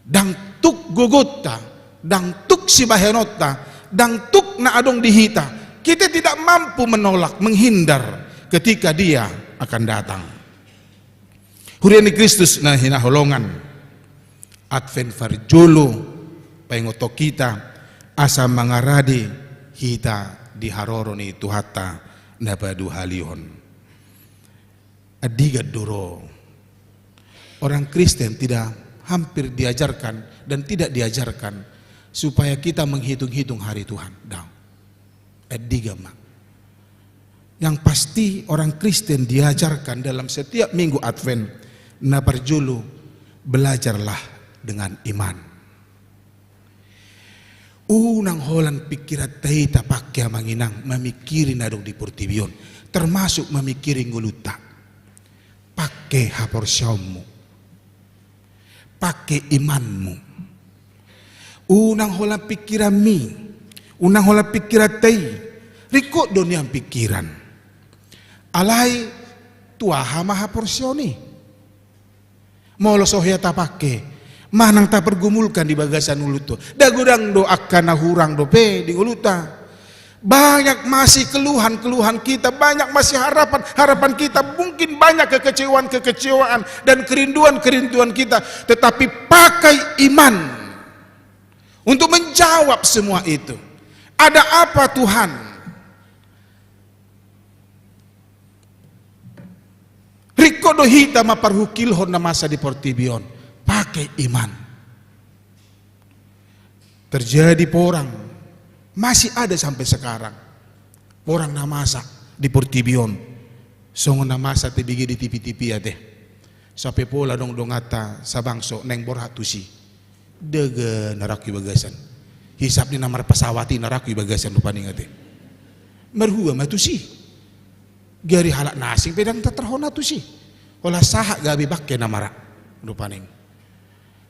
Ndang tuk gogonta, ndang tuk sibahenonta, ndang tuk na adong di hita. Kita tidak mampu menolak, menghindar ketika dia akan datang. Huria ni Kristus na hinaholongan, Advent parjolo paingothon hita asa mangarade hita di haroro ni Tuhanta na paduahalihon. Andigan do ro. Orang Kristen tidak, hampir diajarkan dan tidak diajarkan supaya kita menghitung-hitung hari Tuhan. Ndang. Andigan ma. Yang pasti orang Kristen diajarkan dalam setiap minggu Advent, na parjolo, belajarlah dengan iman. Unang holan pingkiranta i tapangke amang inang mamingkiri na adong di portibi on, termasuk mamingkiri ngolunta. Pangke haporseaonmu. Pangke imanmu. Unang holan pingkiranmi. Unang holan pingkiranta i. Ringkot do nian pingkiran. Alai tu aha ma haporseaon i? Molo so hea tapangke, manang tapergumulkan di bagasan ngolunta. Nda godang do angka na hurang dope di ngolunta. Banyak masih keluhan-keluhan kita, banyak masih harapan-harapan kita, mungkin banyak kekecewaan-kekecewaan dan kerinduan-kerinduan kita, tetapi pakai iman untuk menjawab semua itu. Ada apa, Tuhan? Ringkot do hita mamparhukilhon na masa di portibi on. Pakai iman. Terjadi porang. Masih ada sampai sekarang. Porang na masa di portibi on. Songon na masa tebege di tipi-tipi ate. Sampai pola dong donganta sabangso naeng borhat tusi. Dega na rangku i bagasan. Hisap ni na marpasawat i na rangku i bagasan rupani ate. Marhua ma tusi. Gari halak na asing pe ndang tatarhona tusi. Holan sahat gabe bangke na mara rupani.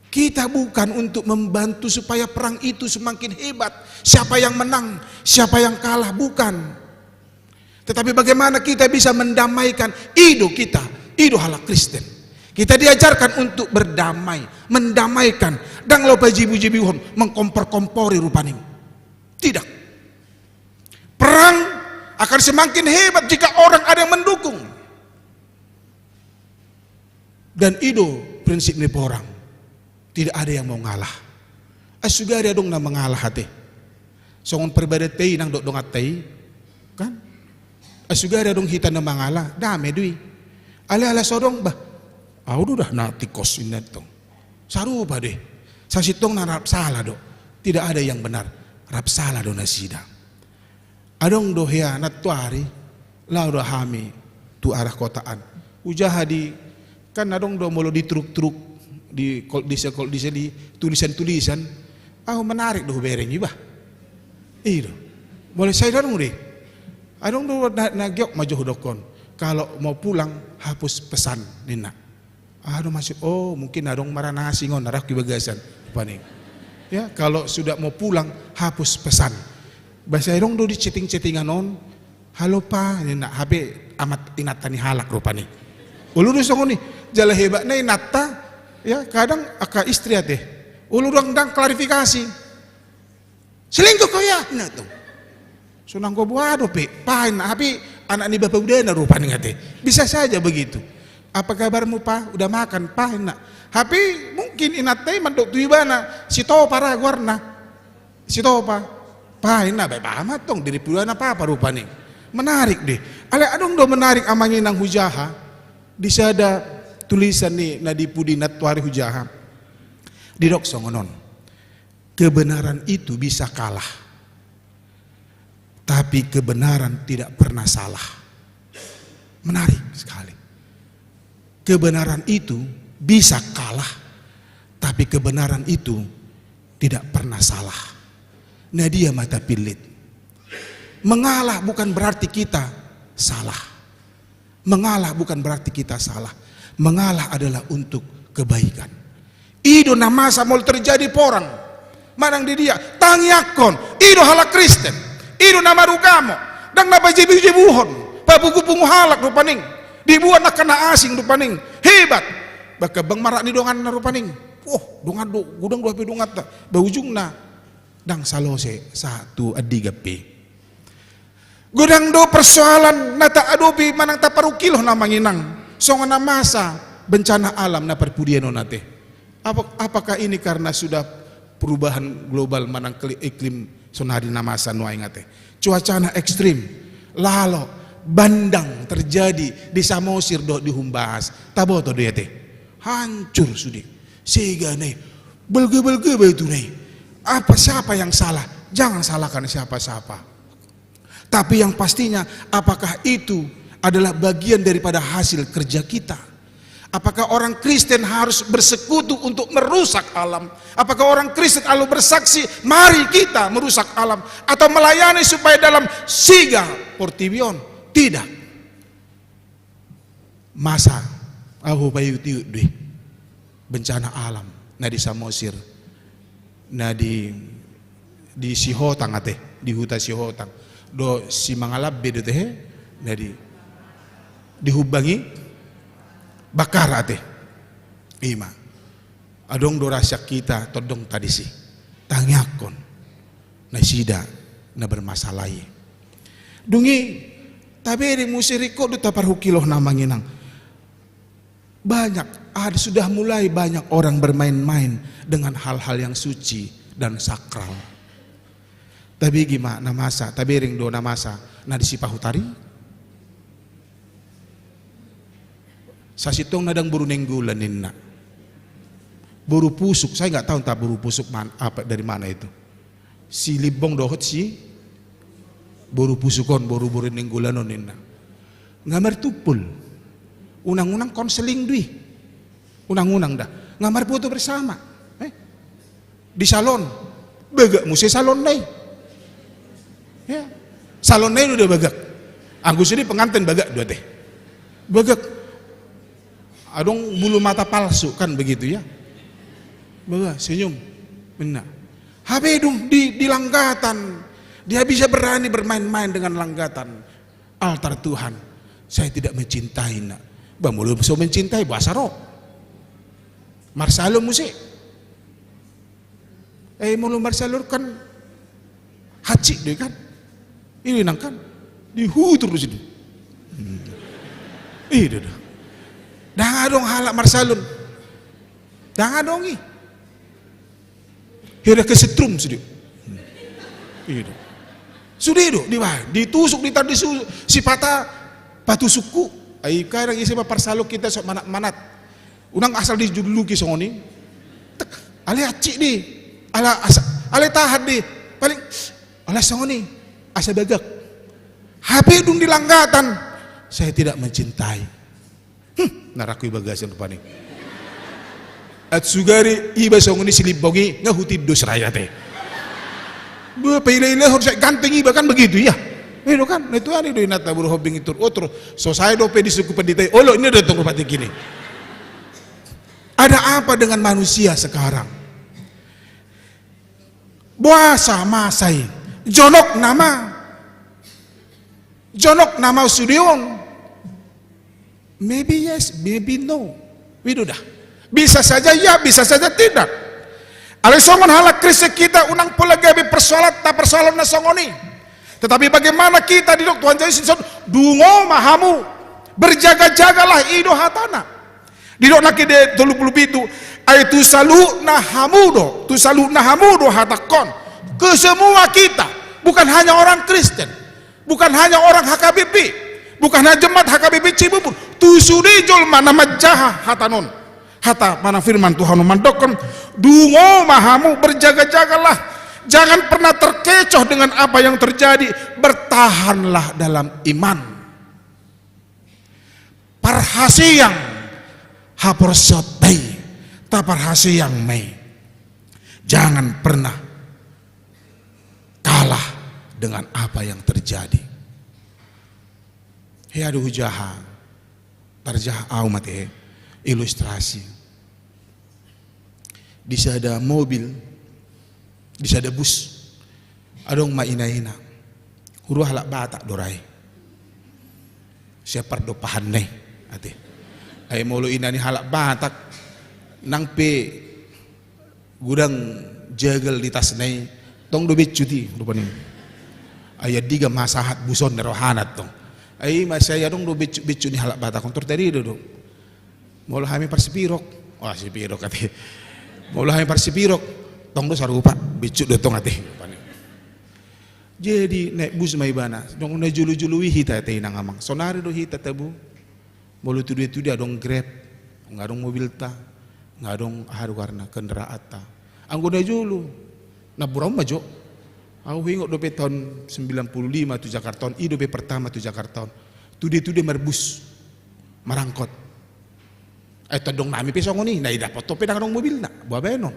Kita bukan untuk membantu supaya perang itu semakin hebat. Siapa yang menang, siapa yang kalah, bukan. Tetapi bagaimana kita bisa mendamaikan? I do kita, i do halak Kristen. Kita diajarkan untuk berdamai, mendamaikan. Ndang laho pajibu-jibuhon, mengkompor-kompori rupani. Tidak. Perang akan semakin hebat jika orang ada yang mendukung. Dan i do prinsip ni porang. Tidak ada yang mau ngalah. Ai sugari adong na mangalah ate. Songon parbadanta i nang dok donganta i. Kan? Ai sugari adong hita na mangalah, dame do i. Alai ala so adong bah. Au do dah na tingkos inna tong. Sarupa do i. Sasintongna rap sala do. Tidak ada yang benar. Rap sala do nasida. Adong do hea nantoari, laho do hami tu arah kota an. Hujaha di, kan adong do molo di truk-truk, di kol-, di se-, kol-, di se-, di tulisan-tulisan, ahu menarik do hubereng iba. I do. Molo sai adong do. Adong do na, na giot ma jo hudokkon. Kalau mau pulang, hapus pesan, ninna. Adong masuk, oh, mungkin adong marana asing on, na rangku i bagasan. Rupani. Ya, kalau sudah mau pulang, hapus pesan. Bahasa adong do di chatting-chattingan on, halo pa, ninna, hape amak inanta ni halak rupani. Olo do songon i, jala hebatna inanta, ya, kadang angka istri ate. Olo do ndang klarifikasi. Selingkuh kau ya? Nah, tuh. Sonang gua buah dope, pahen, hape anak ni bapa udana rupani ate. Bisa saja begitu. Apa kabarmu, Pa? Udah makan, pahen na. Hape mungkin inanta i mandok tu ibana, Sitopa ra goarna. Sitopa. Pahen na, bae paha ma tong, diri pudana papa rupani. Menarik deh. Alai adong do menarik amang inang hujaha. Di sada Tulisan ni na di pudi na tuari hujaha. Didok songon on. Kebenaran itu bisa kalah, tapi kebenaran tidak pernah salah. Menarik sekali. Kebenaran itu bisa kalah, tapi kebenaran itu tidak pernah salah. Nah, dia mata pilit. Mengalah bukan berarti kita salah. Mengalah bukan berarti kita salah. Mengalah adalah untuk kebaikan. I do na masa molo terjadi porang. Manang di dia, tangiangkon, i do halak Kristen, i do na marugamo, ndang na pajebujebuhon, papungupungu halak rupani. Dibuat angka na asing rupani. Hebat. Bahkan bang marak ni donganna rupani. Oh, dongan do, godang do hape donganta. Ba ujungna, ndang salose sahat tu andigan pe. Godang do persoalan na taadopi manang taparungkilhon, amang inang, songon na masa bencana alam na parpudian on ate. Apa, apakah ini karena sudah perubahan global manang kli-, iklim sonari na masa nuaeng ate? Cuacana ekstrim, lalo, bandang terjadi di Samosir dohot di Humbahas. Taboto do i ate? Hancur sude. Sega nai. Balga-balga ba itu nai. Apa, siapa yang salah? Jangan salahkan siapa-siapa. Tapi yang pastinya, apakah itu adalah bagian daripada hasil kerja kita? Apakah orang Kristen harus bersekutu untuk merusak alam? Apakah orang Kristen lalu bersaksi, "Mari kita merusak alam"? Atau melayani supaya dalam siga portibi on? Tidak. Masa, ahu paiut-iut do i. Bencana alam, na di Samosir, na di, di Sihotang ate, di huta Sihotang. Do Simangalambe do ate, he? Na di, di Humbang i, Bakara ate. Ima. Adong do ra sian hita tondongta disi. Tangiangkon nasida na bermasalah i. Dung i, tabereng muse ringkot do taparungkilhon, amang inang. Banyak, ada, sudah mulai banyak orang bermain-main dengan hal-hal yang suci dan sakral. Tabege ma na masa, tabereng do na masa na di Sipahutari. Sasintongna ndang boru Nainggolan ninna. Boru Pusuk, saya nggak tahu entah boru Pusuk man-, apa, dari mana itu. Si Limbong dohot si boru Pusuk on, boru-boru Nainggolan on ninna. Nggak martumpol. Unang-unang konseling do i. Unang-unang da. Nggak marfoto bersama. Eh? Di salon. Bagak muse salonna i. Ya. Salonna i do bagak. Anggo sude pengantin bagak do ate. Bagak. Adong bulu mata palsu kan begitu ya. Bagak, senyum. Benar. Hape dung di, di langgatan. Dia bisa berani bermain-main dengan langgatan. Altar Tuhan, saya tidak mencintai, nak. Bah, molo so mencintai, boasa ro? Marsalon muse. Eh, molo marsalon kan hansit do i kan? Ini nang kan? Dihutur do situ. Hmm. Ih, do, do. Ndang adong halak marsalon. Ndang adong i. Hira kesetrum sude. Iya do. Sude do, di, wah, ditusuk, ditar, disu-, sipata patusukku. Ai kadang ise ma parsalon hita so manat-manat. Unang asal dijuluki songon i. Tek, alai hansit do i. Ala asa, alai tahan do i. Paling, ala songon i. Asa bagak. Hape dung di langgatan. Saya tidak mencintai. Hmm, na rangku i bagasan rupani. Aut sugari iba songon i si Limbong i, nga hutindo siraya te. Bah, paila-ilahon sai ganteng iba kan begitu ya. Ino kan, na tuani do inanta boru Hombing i tur. Oh, tur, so sae dope disungkun pandita i. Olo, ini datang rupa tinggi ni. Ada apa dengan manusia sekarang? Boasa masa i? Jonok nama. Jonok nama sude on. Maybe yes, maybe no. Widu da. Bisa saja ya, bisa saja tidak. Alai songon halak Kristen hita unang pola gabe persoalan, ta persoalan na songon i. Tetapi bagaimana kita didok Tuhan Jesus, dungo ma hamu. Berjaga-jagalah, i do hatana. Didok nangkin di tolu pulu pitu, ai tu saluhutna hamu do, tu saluhutna hamu do hatangkon. Ke semua kita, bukan hanya orang Kristen, bukan hanya orang H K B P, Bukan hajemmat H K B P Cibubur, tu sude jolma na manjaha hata on. Hata mana firman Tuhan mandokkon, dungo ma hamu, berjaga-jagalah. Jangan pernah terkecoh dengan apa yang terjadi. Bertahanlah dalam iman. Parhaseang haporseaonta i, taparhaseang ma i. Jangan pernah kalah dengan apa yang terjadi. Hea do hujaha, tarjaha au mate ilustrasi. Di sada mobil, di sada bus, adong ma ina-ina. Huroha halak Batak do ra i. Siap pardompahan na i, ate. Ai molo ina ni halak Batak, nang pe godang jagal di tasna i, tong do biccu i, rupani. Ai andigan ma sahat bus on ni rohana tong. Ai ma sai adong do biccu-biccu ni halak Batak on, tor tarida do. Molo hami parsipirok, wah, sipirok ate. Molo hami parsipirok, tong do sarupa, biccu do tong ate. Jadi naik bus ma ibana, dung na jolo-jolo i hita ate inang amang. Sonari do hita tabo. Molo tudia-tudia adong Grab, nga adong mobilta, nga adong aha do goarna, kendaraanta. Anggo na jolo, na burau ma jo. Au huingot dope tahun sembilan puluh lima tu Jakarta on, i dope pertama tu Jakarta on. Tudia-tudia marbus, marangkot. Ai tondong nami pe songon i, na didapot on pe ndang adong mobilna, boha baenon.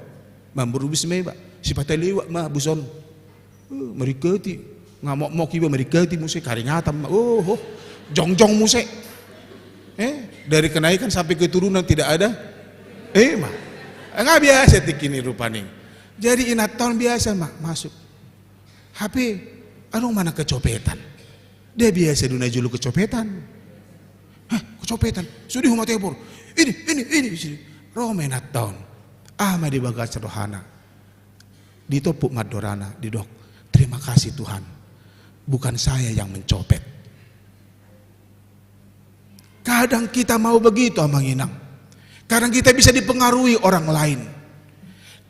Mamboru bus ma iba, sipata lewat ma bus on. Eh, maringkati. Nga mokmok iba maringkati muse, karingatan ma. Oh, oh. Jongjong muse. Eh, dari kenaikan sampai keturunan tidak ada. Eh, ma. Eh, nga biasa tingki ni rupani. Jadi inanta on biasa ma masuk. Hape adong ma na kecopetan. Dia biasa do na jolo kecopetan. Hah, kecopetan. Sude homa tebor. Ini, ini, ini. Ro ma inanta on. Aha ma di bagasan rohana. Ditompuk ma andorana, didok, "Terima kasih Tuhan, bukan saya yang mencopet." Kadang kita mau begitu, amang inang. Kadang kita bisa dipengaruhi orang lain.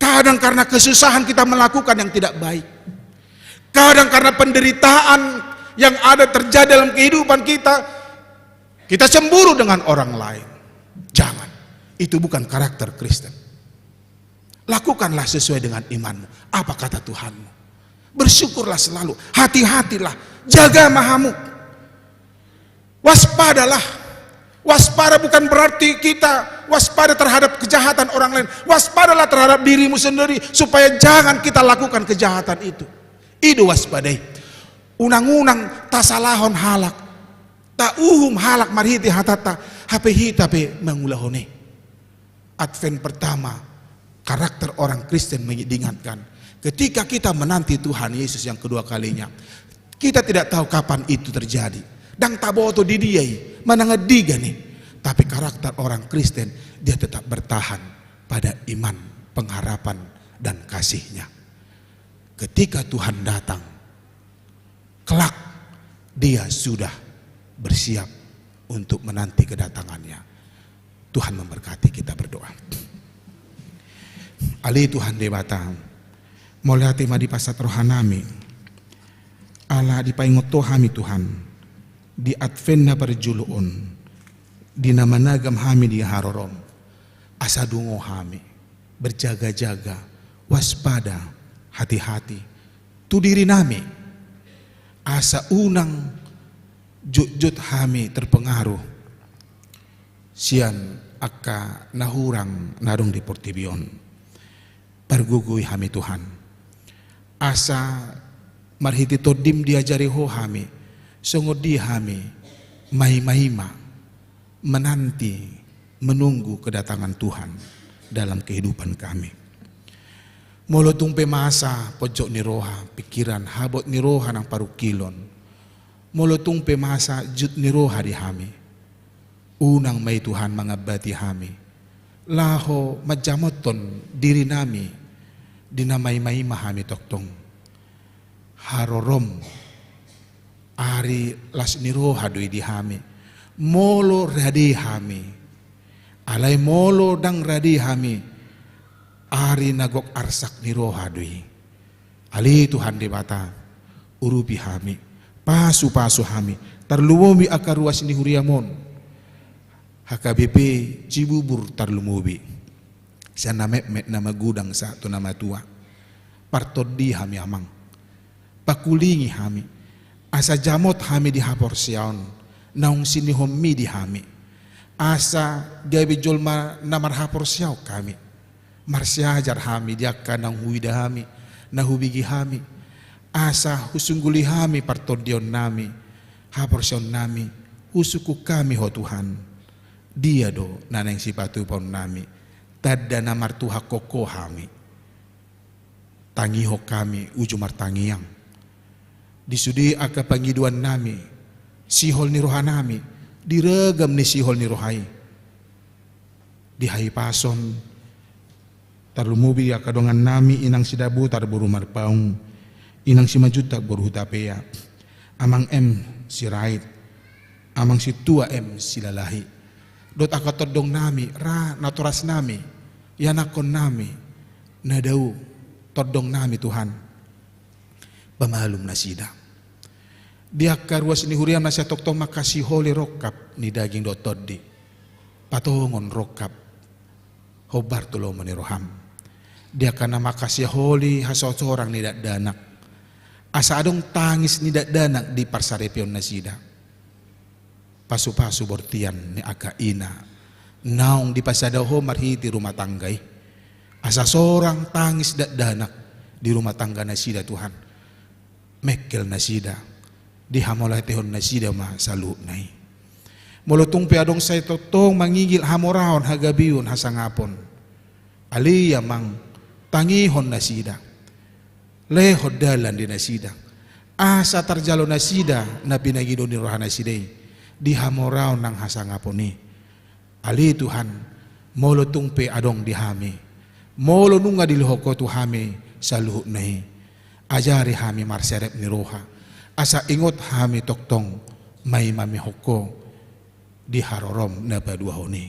Kadang karena kesusahan kita melakukan yang tidak baik. Kadang karena penderitaan yang ada terjadi dalam kehidupan kita, kita cemburu dengan orang lain. Jangan. Itu bukan karakter Kristen. Lakukanlah sesuai dengan imanmu. Apa kata Tuhanmu? Bersyukurlah selalu. Hati-hatilah. Jaga ma hamu. Waspadalah. Waspada bukan berarti kita waspada terhadap kejahatan orang lain. Waspadalah terhadap dirimu sendiri supaya jangan kita lakukan kejahatan itu. I do waspada i. Unang-unang tasalahon halak, tauhum halak marhite hatanta, hape hita pe mangulahon i. Advent pertama, karakter orang Kristen mengi-, diingatkan. Ketika kita menanti Tuhan Yesus yang kedua kalinya, kita tidak tahu kapan itu terjadi. Ndang taboto di dia i, manang andigan i. Tapi karakter orang Kristen, dia tetap bertahan pada iman, pengharapan, dan kasih-Nya. Ketika Tuhan datang, kelak dia sudah bersiap untuk menanti kedatangan-Nya. Tuhan memberkati, kita berdoa. Ale Tuhan Debata, mauliate ma dipasahat rohanami. Ala dipaingot Ho hami Tuhan, di Advent na parjolo on, di na managam hami di harorom, asa dungo hami, berjaga-jaga, waspada, hati-hati, tu dirinami, asa unang jotjot hami terpengaruh sian angka na hurang na adong di portibi on. Pargogoi hami Tuhan, asa marhite Tondim diajari Ho hami, songon dia hami maimaima, menanti, menunggu kedatangan Tuhan dalam kehidupan kami. Molo tung pe masa ponjot ni roha, pikiran, habot ni roha nang parungkilon, molo tung pe masa jut ni roha di hami, unang ma i Tuhan mangambati hami, laho manjamothon dirinami di na maimaima hami tongtong. Harorom, ari las ni roha do i di hami. Molo rade hami, alai molo ndang rade hami, ari na gok arsak ni roha do i. Ale Tuhan Debata, urupi hami, Pasu-pasu hami, tarlumobi angka ruas ni huriam on, H K B P Cibubur tarlumobi, sian na metmet na magodang sahat tu na matua. Partondi hami, Amang. Pangkulingi hami, asa jamot hami di haporseaon naung sinihonmi di hami, asa gabe jolma na marhaporseaon hami. Marsiajar hami di angka naung huida hami, na hubege hami, asa husungguli hami partondionnami, haporseaonnami, husungkun hami Ho Tuhan. Dia do na naeng sipatupaonnami, tanda na martuhanhon Ho hami? Tangihon hami uju martangiang. Di sude angka pangidoannami, sihol ni rohanami, di ragam ni sihol ni roha i, di hahipason, tarlumobi angka dongannami, Inang Sidabutar boru Marpaung, Inang Simanjuntak boru Hutapea, Amang M Sirait, Amang Sintua M Silalahi, dohot angka tondongnami, ra natorasnami, ianakkonnami, na dao tondongnami, Tuhan, pamalum nasida. Di angka ruas ni huriam na sai tongtong mangkasiholi rongkap ni daging dohot tondi, patongon rongkap hombar tu lomo ni roham. Di angka na mangkasiholi hasosorang ni dakdanak, asa adong tangis ni dakdanak di parsaripeon nasida. Pasu-pasu bortian ni angka ina naung dipasada Ho marhite rumah tangga i, asa sorang tangis dakdanak di rumah tangga nasida, Tuhan. Mengkel nasida, dihamauliatehon nasida ma saluhutna i. Molo tung pe adong sai tongtong mangigil hamoraon, hagabeon, hasangapon, ale Amang, tangihon nasida, lehon dalan di nasida, asa tarjalo nasida na pinangido ni roha nasida i di hamoraon nang hasangapon i. Ale Tuhan, molo tung pe adong di hami, molo nunga dilehon Ho tu hami saluhutna i, ajari hami marserep ni roha, asa ingot hami tongtong maimami Ho di harorom na paduahon i.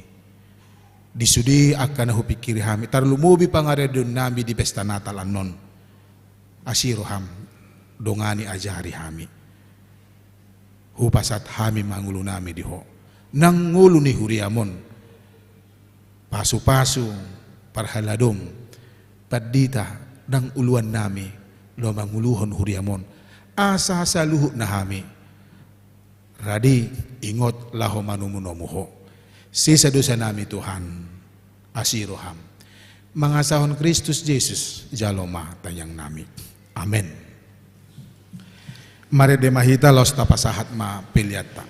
Di sude angka na hupingkiri hami, tarlumobi pangaradeonnami di pesta Natal annon. Asi roham, dongani, ajari hami. Hupasahat hami ma ngolunami di Ho, nang ngolu ni huriam on. Pasu-pasu parhaladom, pandita, nang uluannami, laho manguluhon huriam on, asa saluhutna hami rade ingot laho manomunomu Ho. Sesa dosanami, Tuhan, asi roham. Mangasahon Kristus Jesus, jalo ma tangiangnami. Amen. Marende ma hita, laos tapasahat ma peleanta.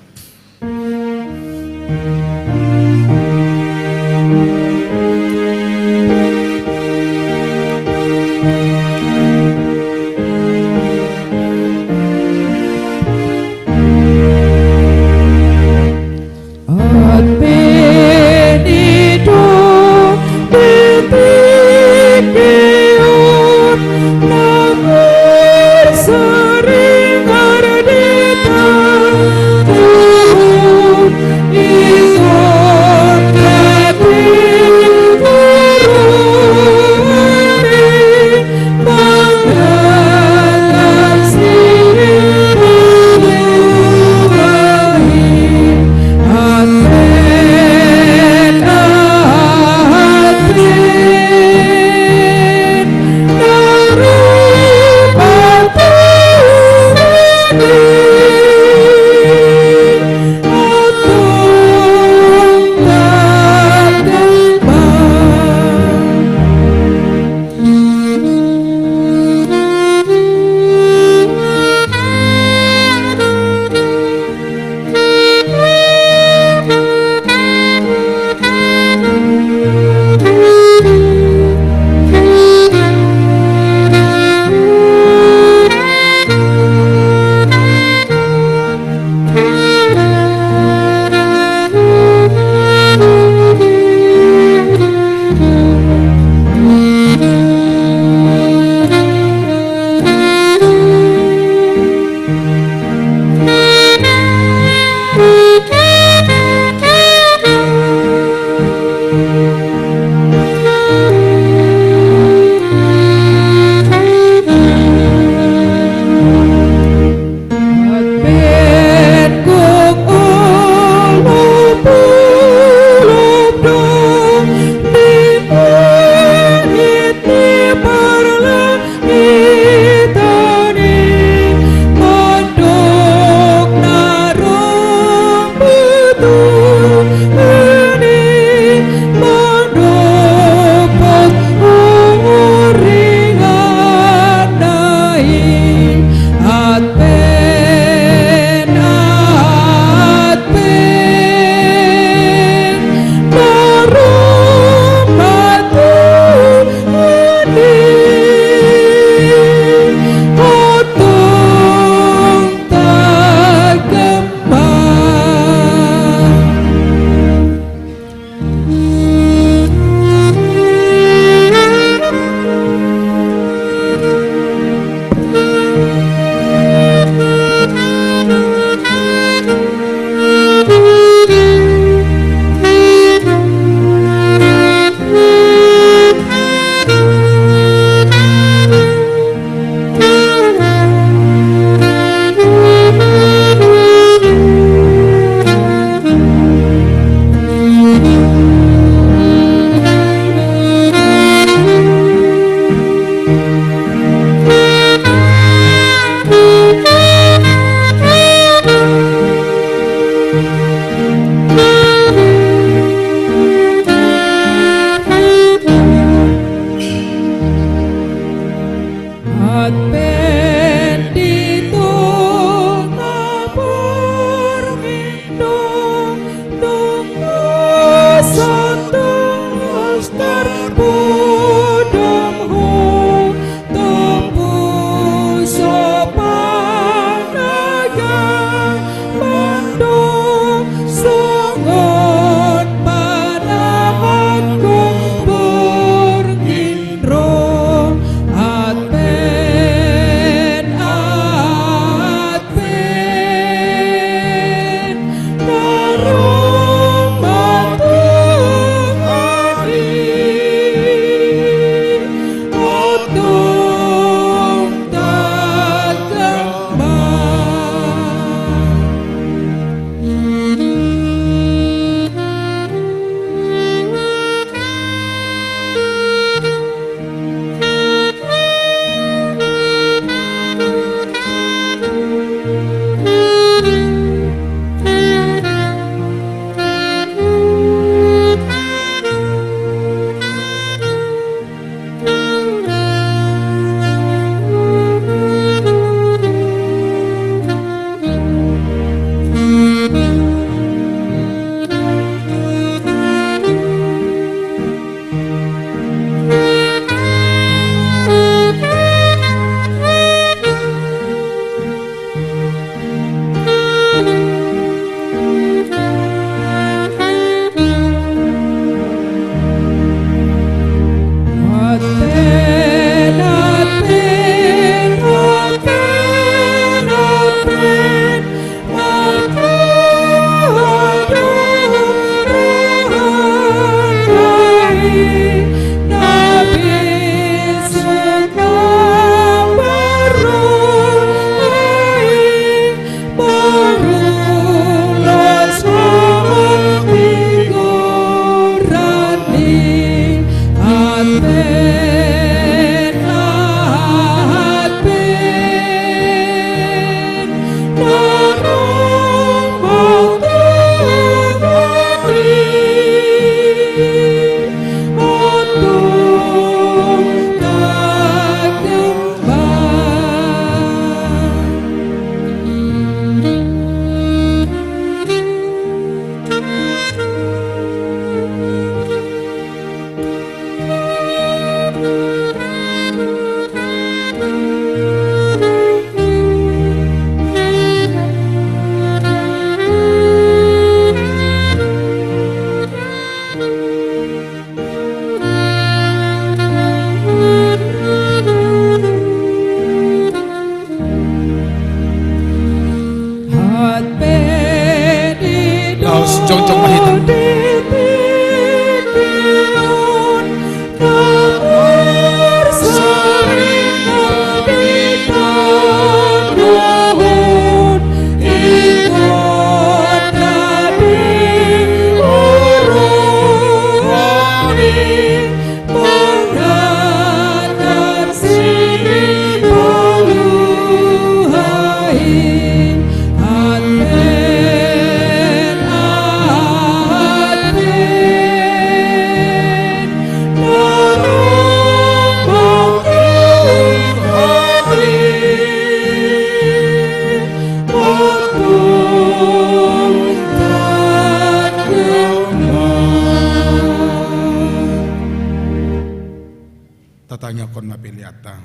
Tatangiangkon ma peleanta.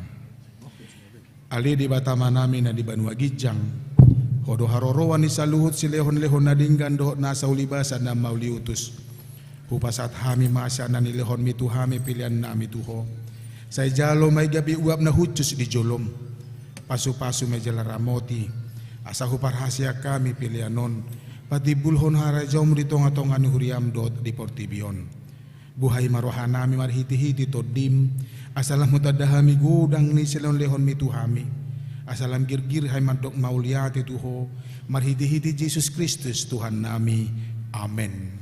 Ale Debata Amanami na di banua ginjang, Ho do haroroan ni saluhut silehonlehon na denggan dohot nasa ulibasa na mauliutus. Hupasahat hami ma sian na nilehonmi tu hami peleannami tu Ho. Sai jalo ma i gabe uap na hushus di jolom. Pasupasu ma jala ramoti, asa huparhaseang hami pelean on patimbulhon harajaonmu di tongatonga ni huriam dohot di portibi on. Buhai ma rohanami marhitehite Tondim, asa lam hutanda hami godang ni silehonlehonmi tu hami, asa lam girgir hami mandok mauliate tu Ho, marhitehite Jesus Kristus Tuhannami. Amen.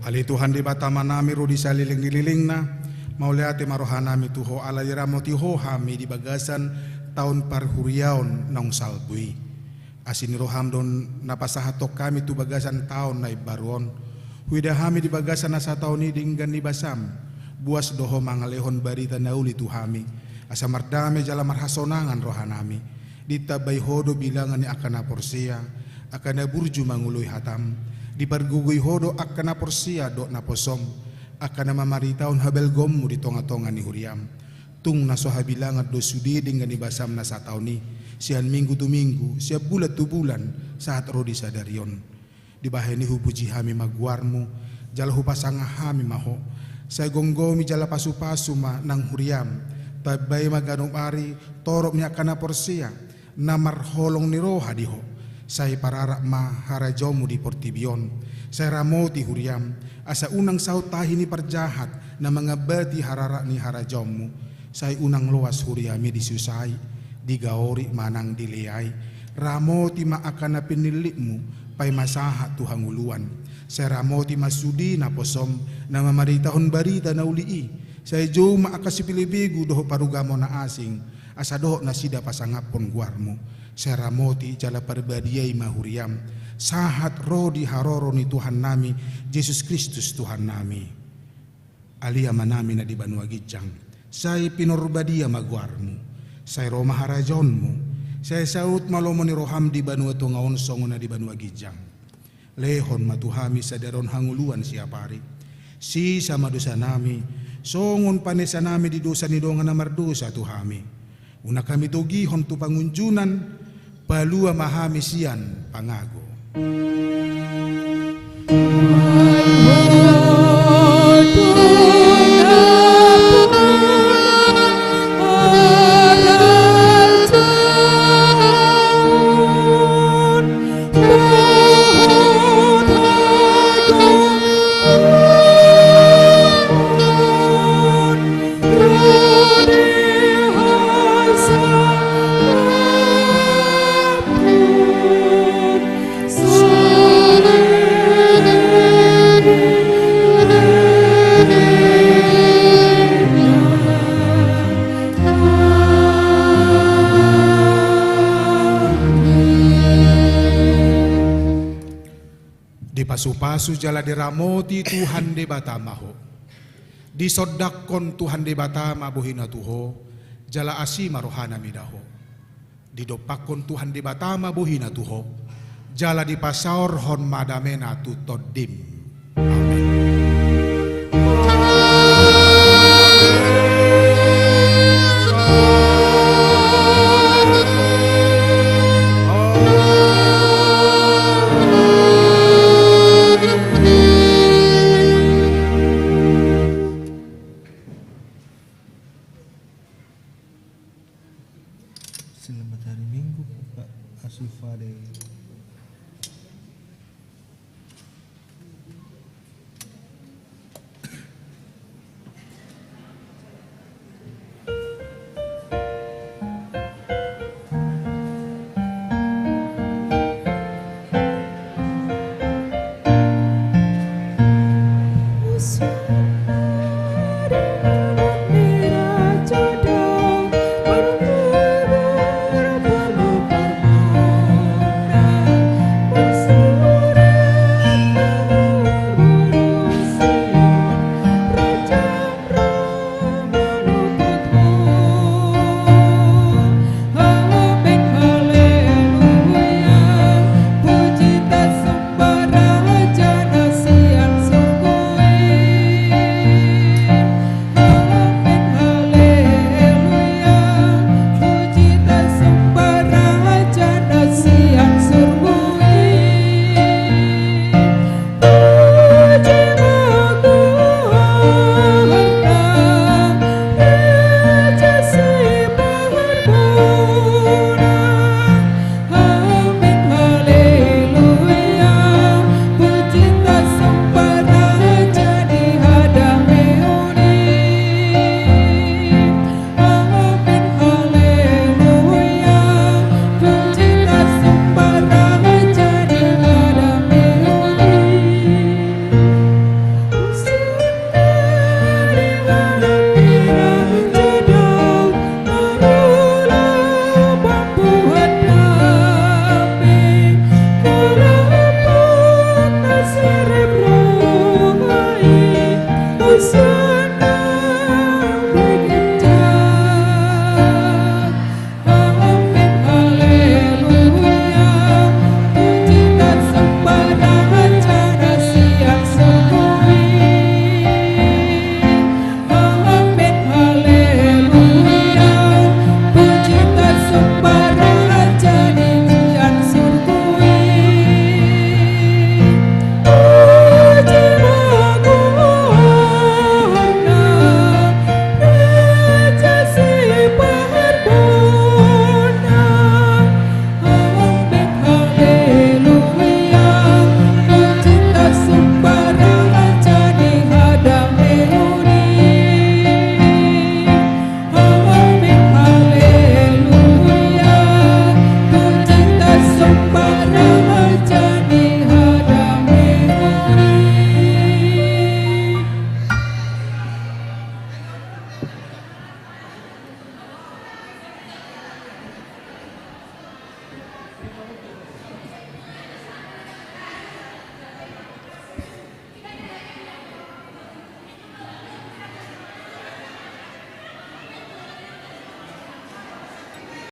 Ale Tuhan Debata Amanami, ro di saleleng ni lelengna, mauliate ma rohanami tu Ho ala diramoti Ho hami di bagasan taon parhuriaon naung salpu i. Asi ni roham do na pasahathon hami tu bagasan taon na imbaru on. Huida hami di bagasan na sataon i denggan ni basam, buas do Ho mangalehon barita na uli tu hami, asa mardame jala marhasonangan rohanami. Ditambai Ho do bilangan ni angka na porsea, angka na burju mangoloi hatam. Dipargogoi Ho do angka na porsea dohot naposom, angka na mamaritahon habalgaonmu di tongatonga ni huriam. Tung na so habilangan do sude denggan ni basam na sataon i, sian minggu tu minggu, sian bulan tu bulan, sahat ro di sadari on. Dibahen i hupuji hami ma goarmu, jala hupasangap hami ma Ho. Sai gomgomi jala pasupasu ma nang huriam, tambai ma ganup ari torop ni angka na porsea, na marholong ni roha di Ho. Sai pararak ma harajaonmu di portibi on. Sai ramoti huriam, asa unang saut tahi ni parjahat na mangambati hararak ni harajaonmu. Sai unang loas huriami disusai, digaori manang dileai. Ramoti ma angka na pinillitmu, paima sahat tu hangoluan. Sai ramoti ma sude naposom, na mamaritahon barita na uli i. Sai jou ma angka sipelebegu dohot parugamo na asing, asa dohot nasida pasangaphon goarmu. Sai ramoti jala parbadiai ma huriam, sahat ro di haroro ni Tuhannami Jesus Kristus Tuhannami. Ale Amanami na di banua ginjang, sai pinarbadia ma goarmu, sai ro ma harajaonmu, sai saut ma lomo ni roham di banua tonga on songon na di banua ginjang. Lehon ma tu hami sadari on hangoluan siapari. Sesa ma dosanami, songon panesanami di dosa ni dongan na mardosa tu hami. Unang hami togihon tu pangunjunan, palua ma hami sian pangago. Dipasupasu jala diramoti Tuhan Debata ma ho. Disondangkon Tuhan Debata ma bohina tu ho, jala asi ma rohana mida ho. Didompakkon Tuhan Debata ma bohina tu ho, jala dipasaorhon ma damena tu tondim.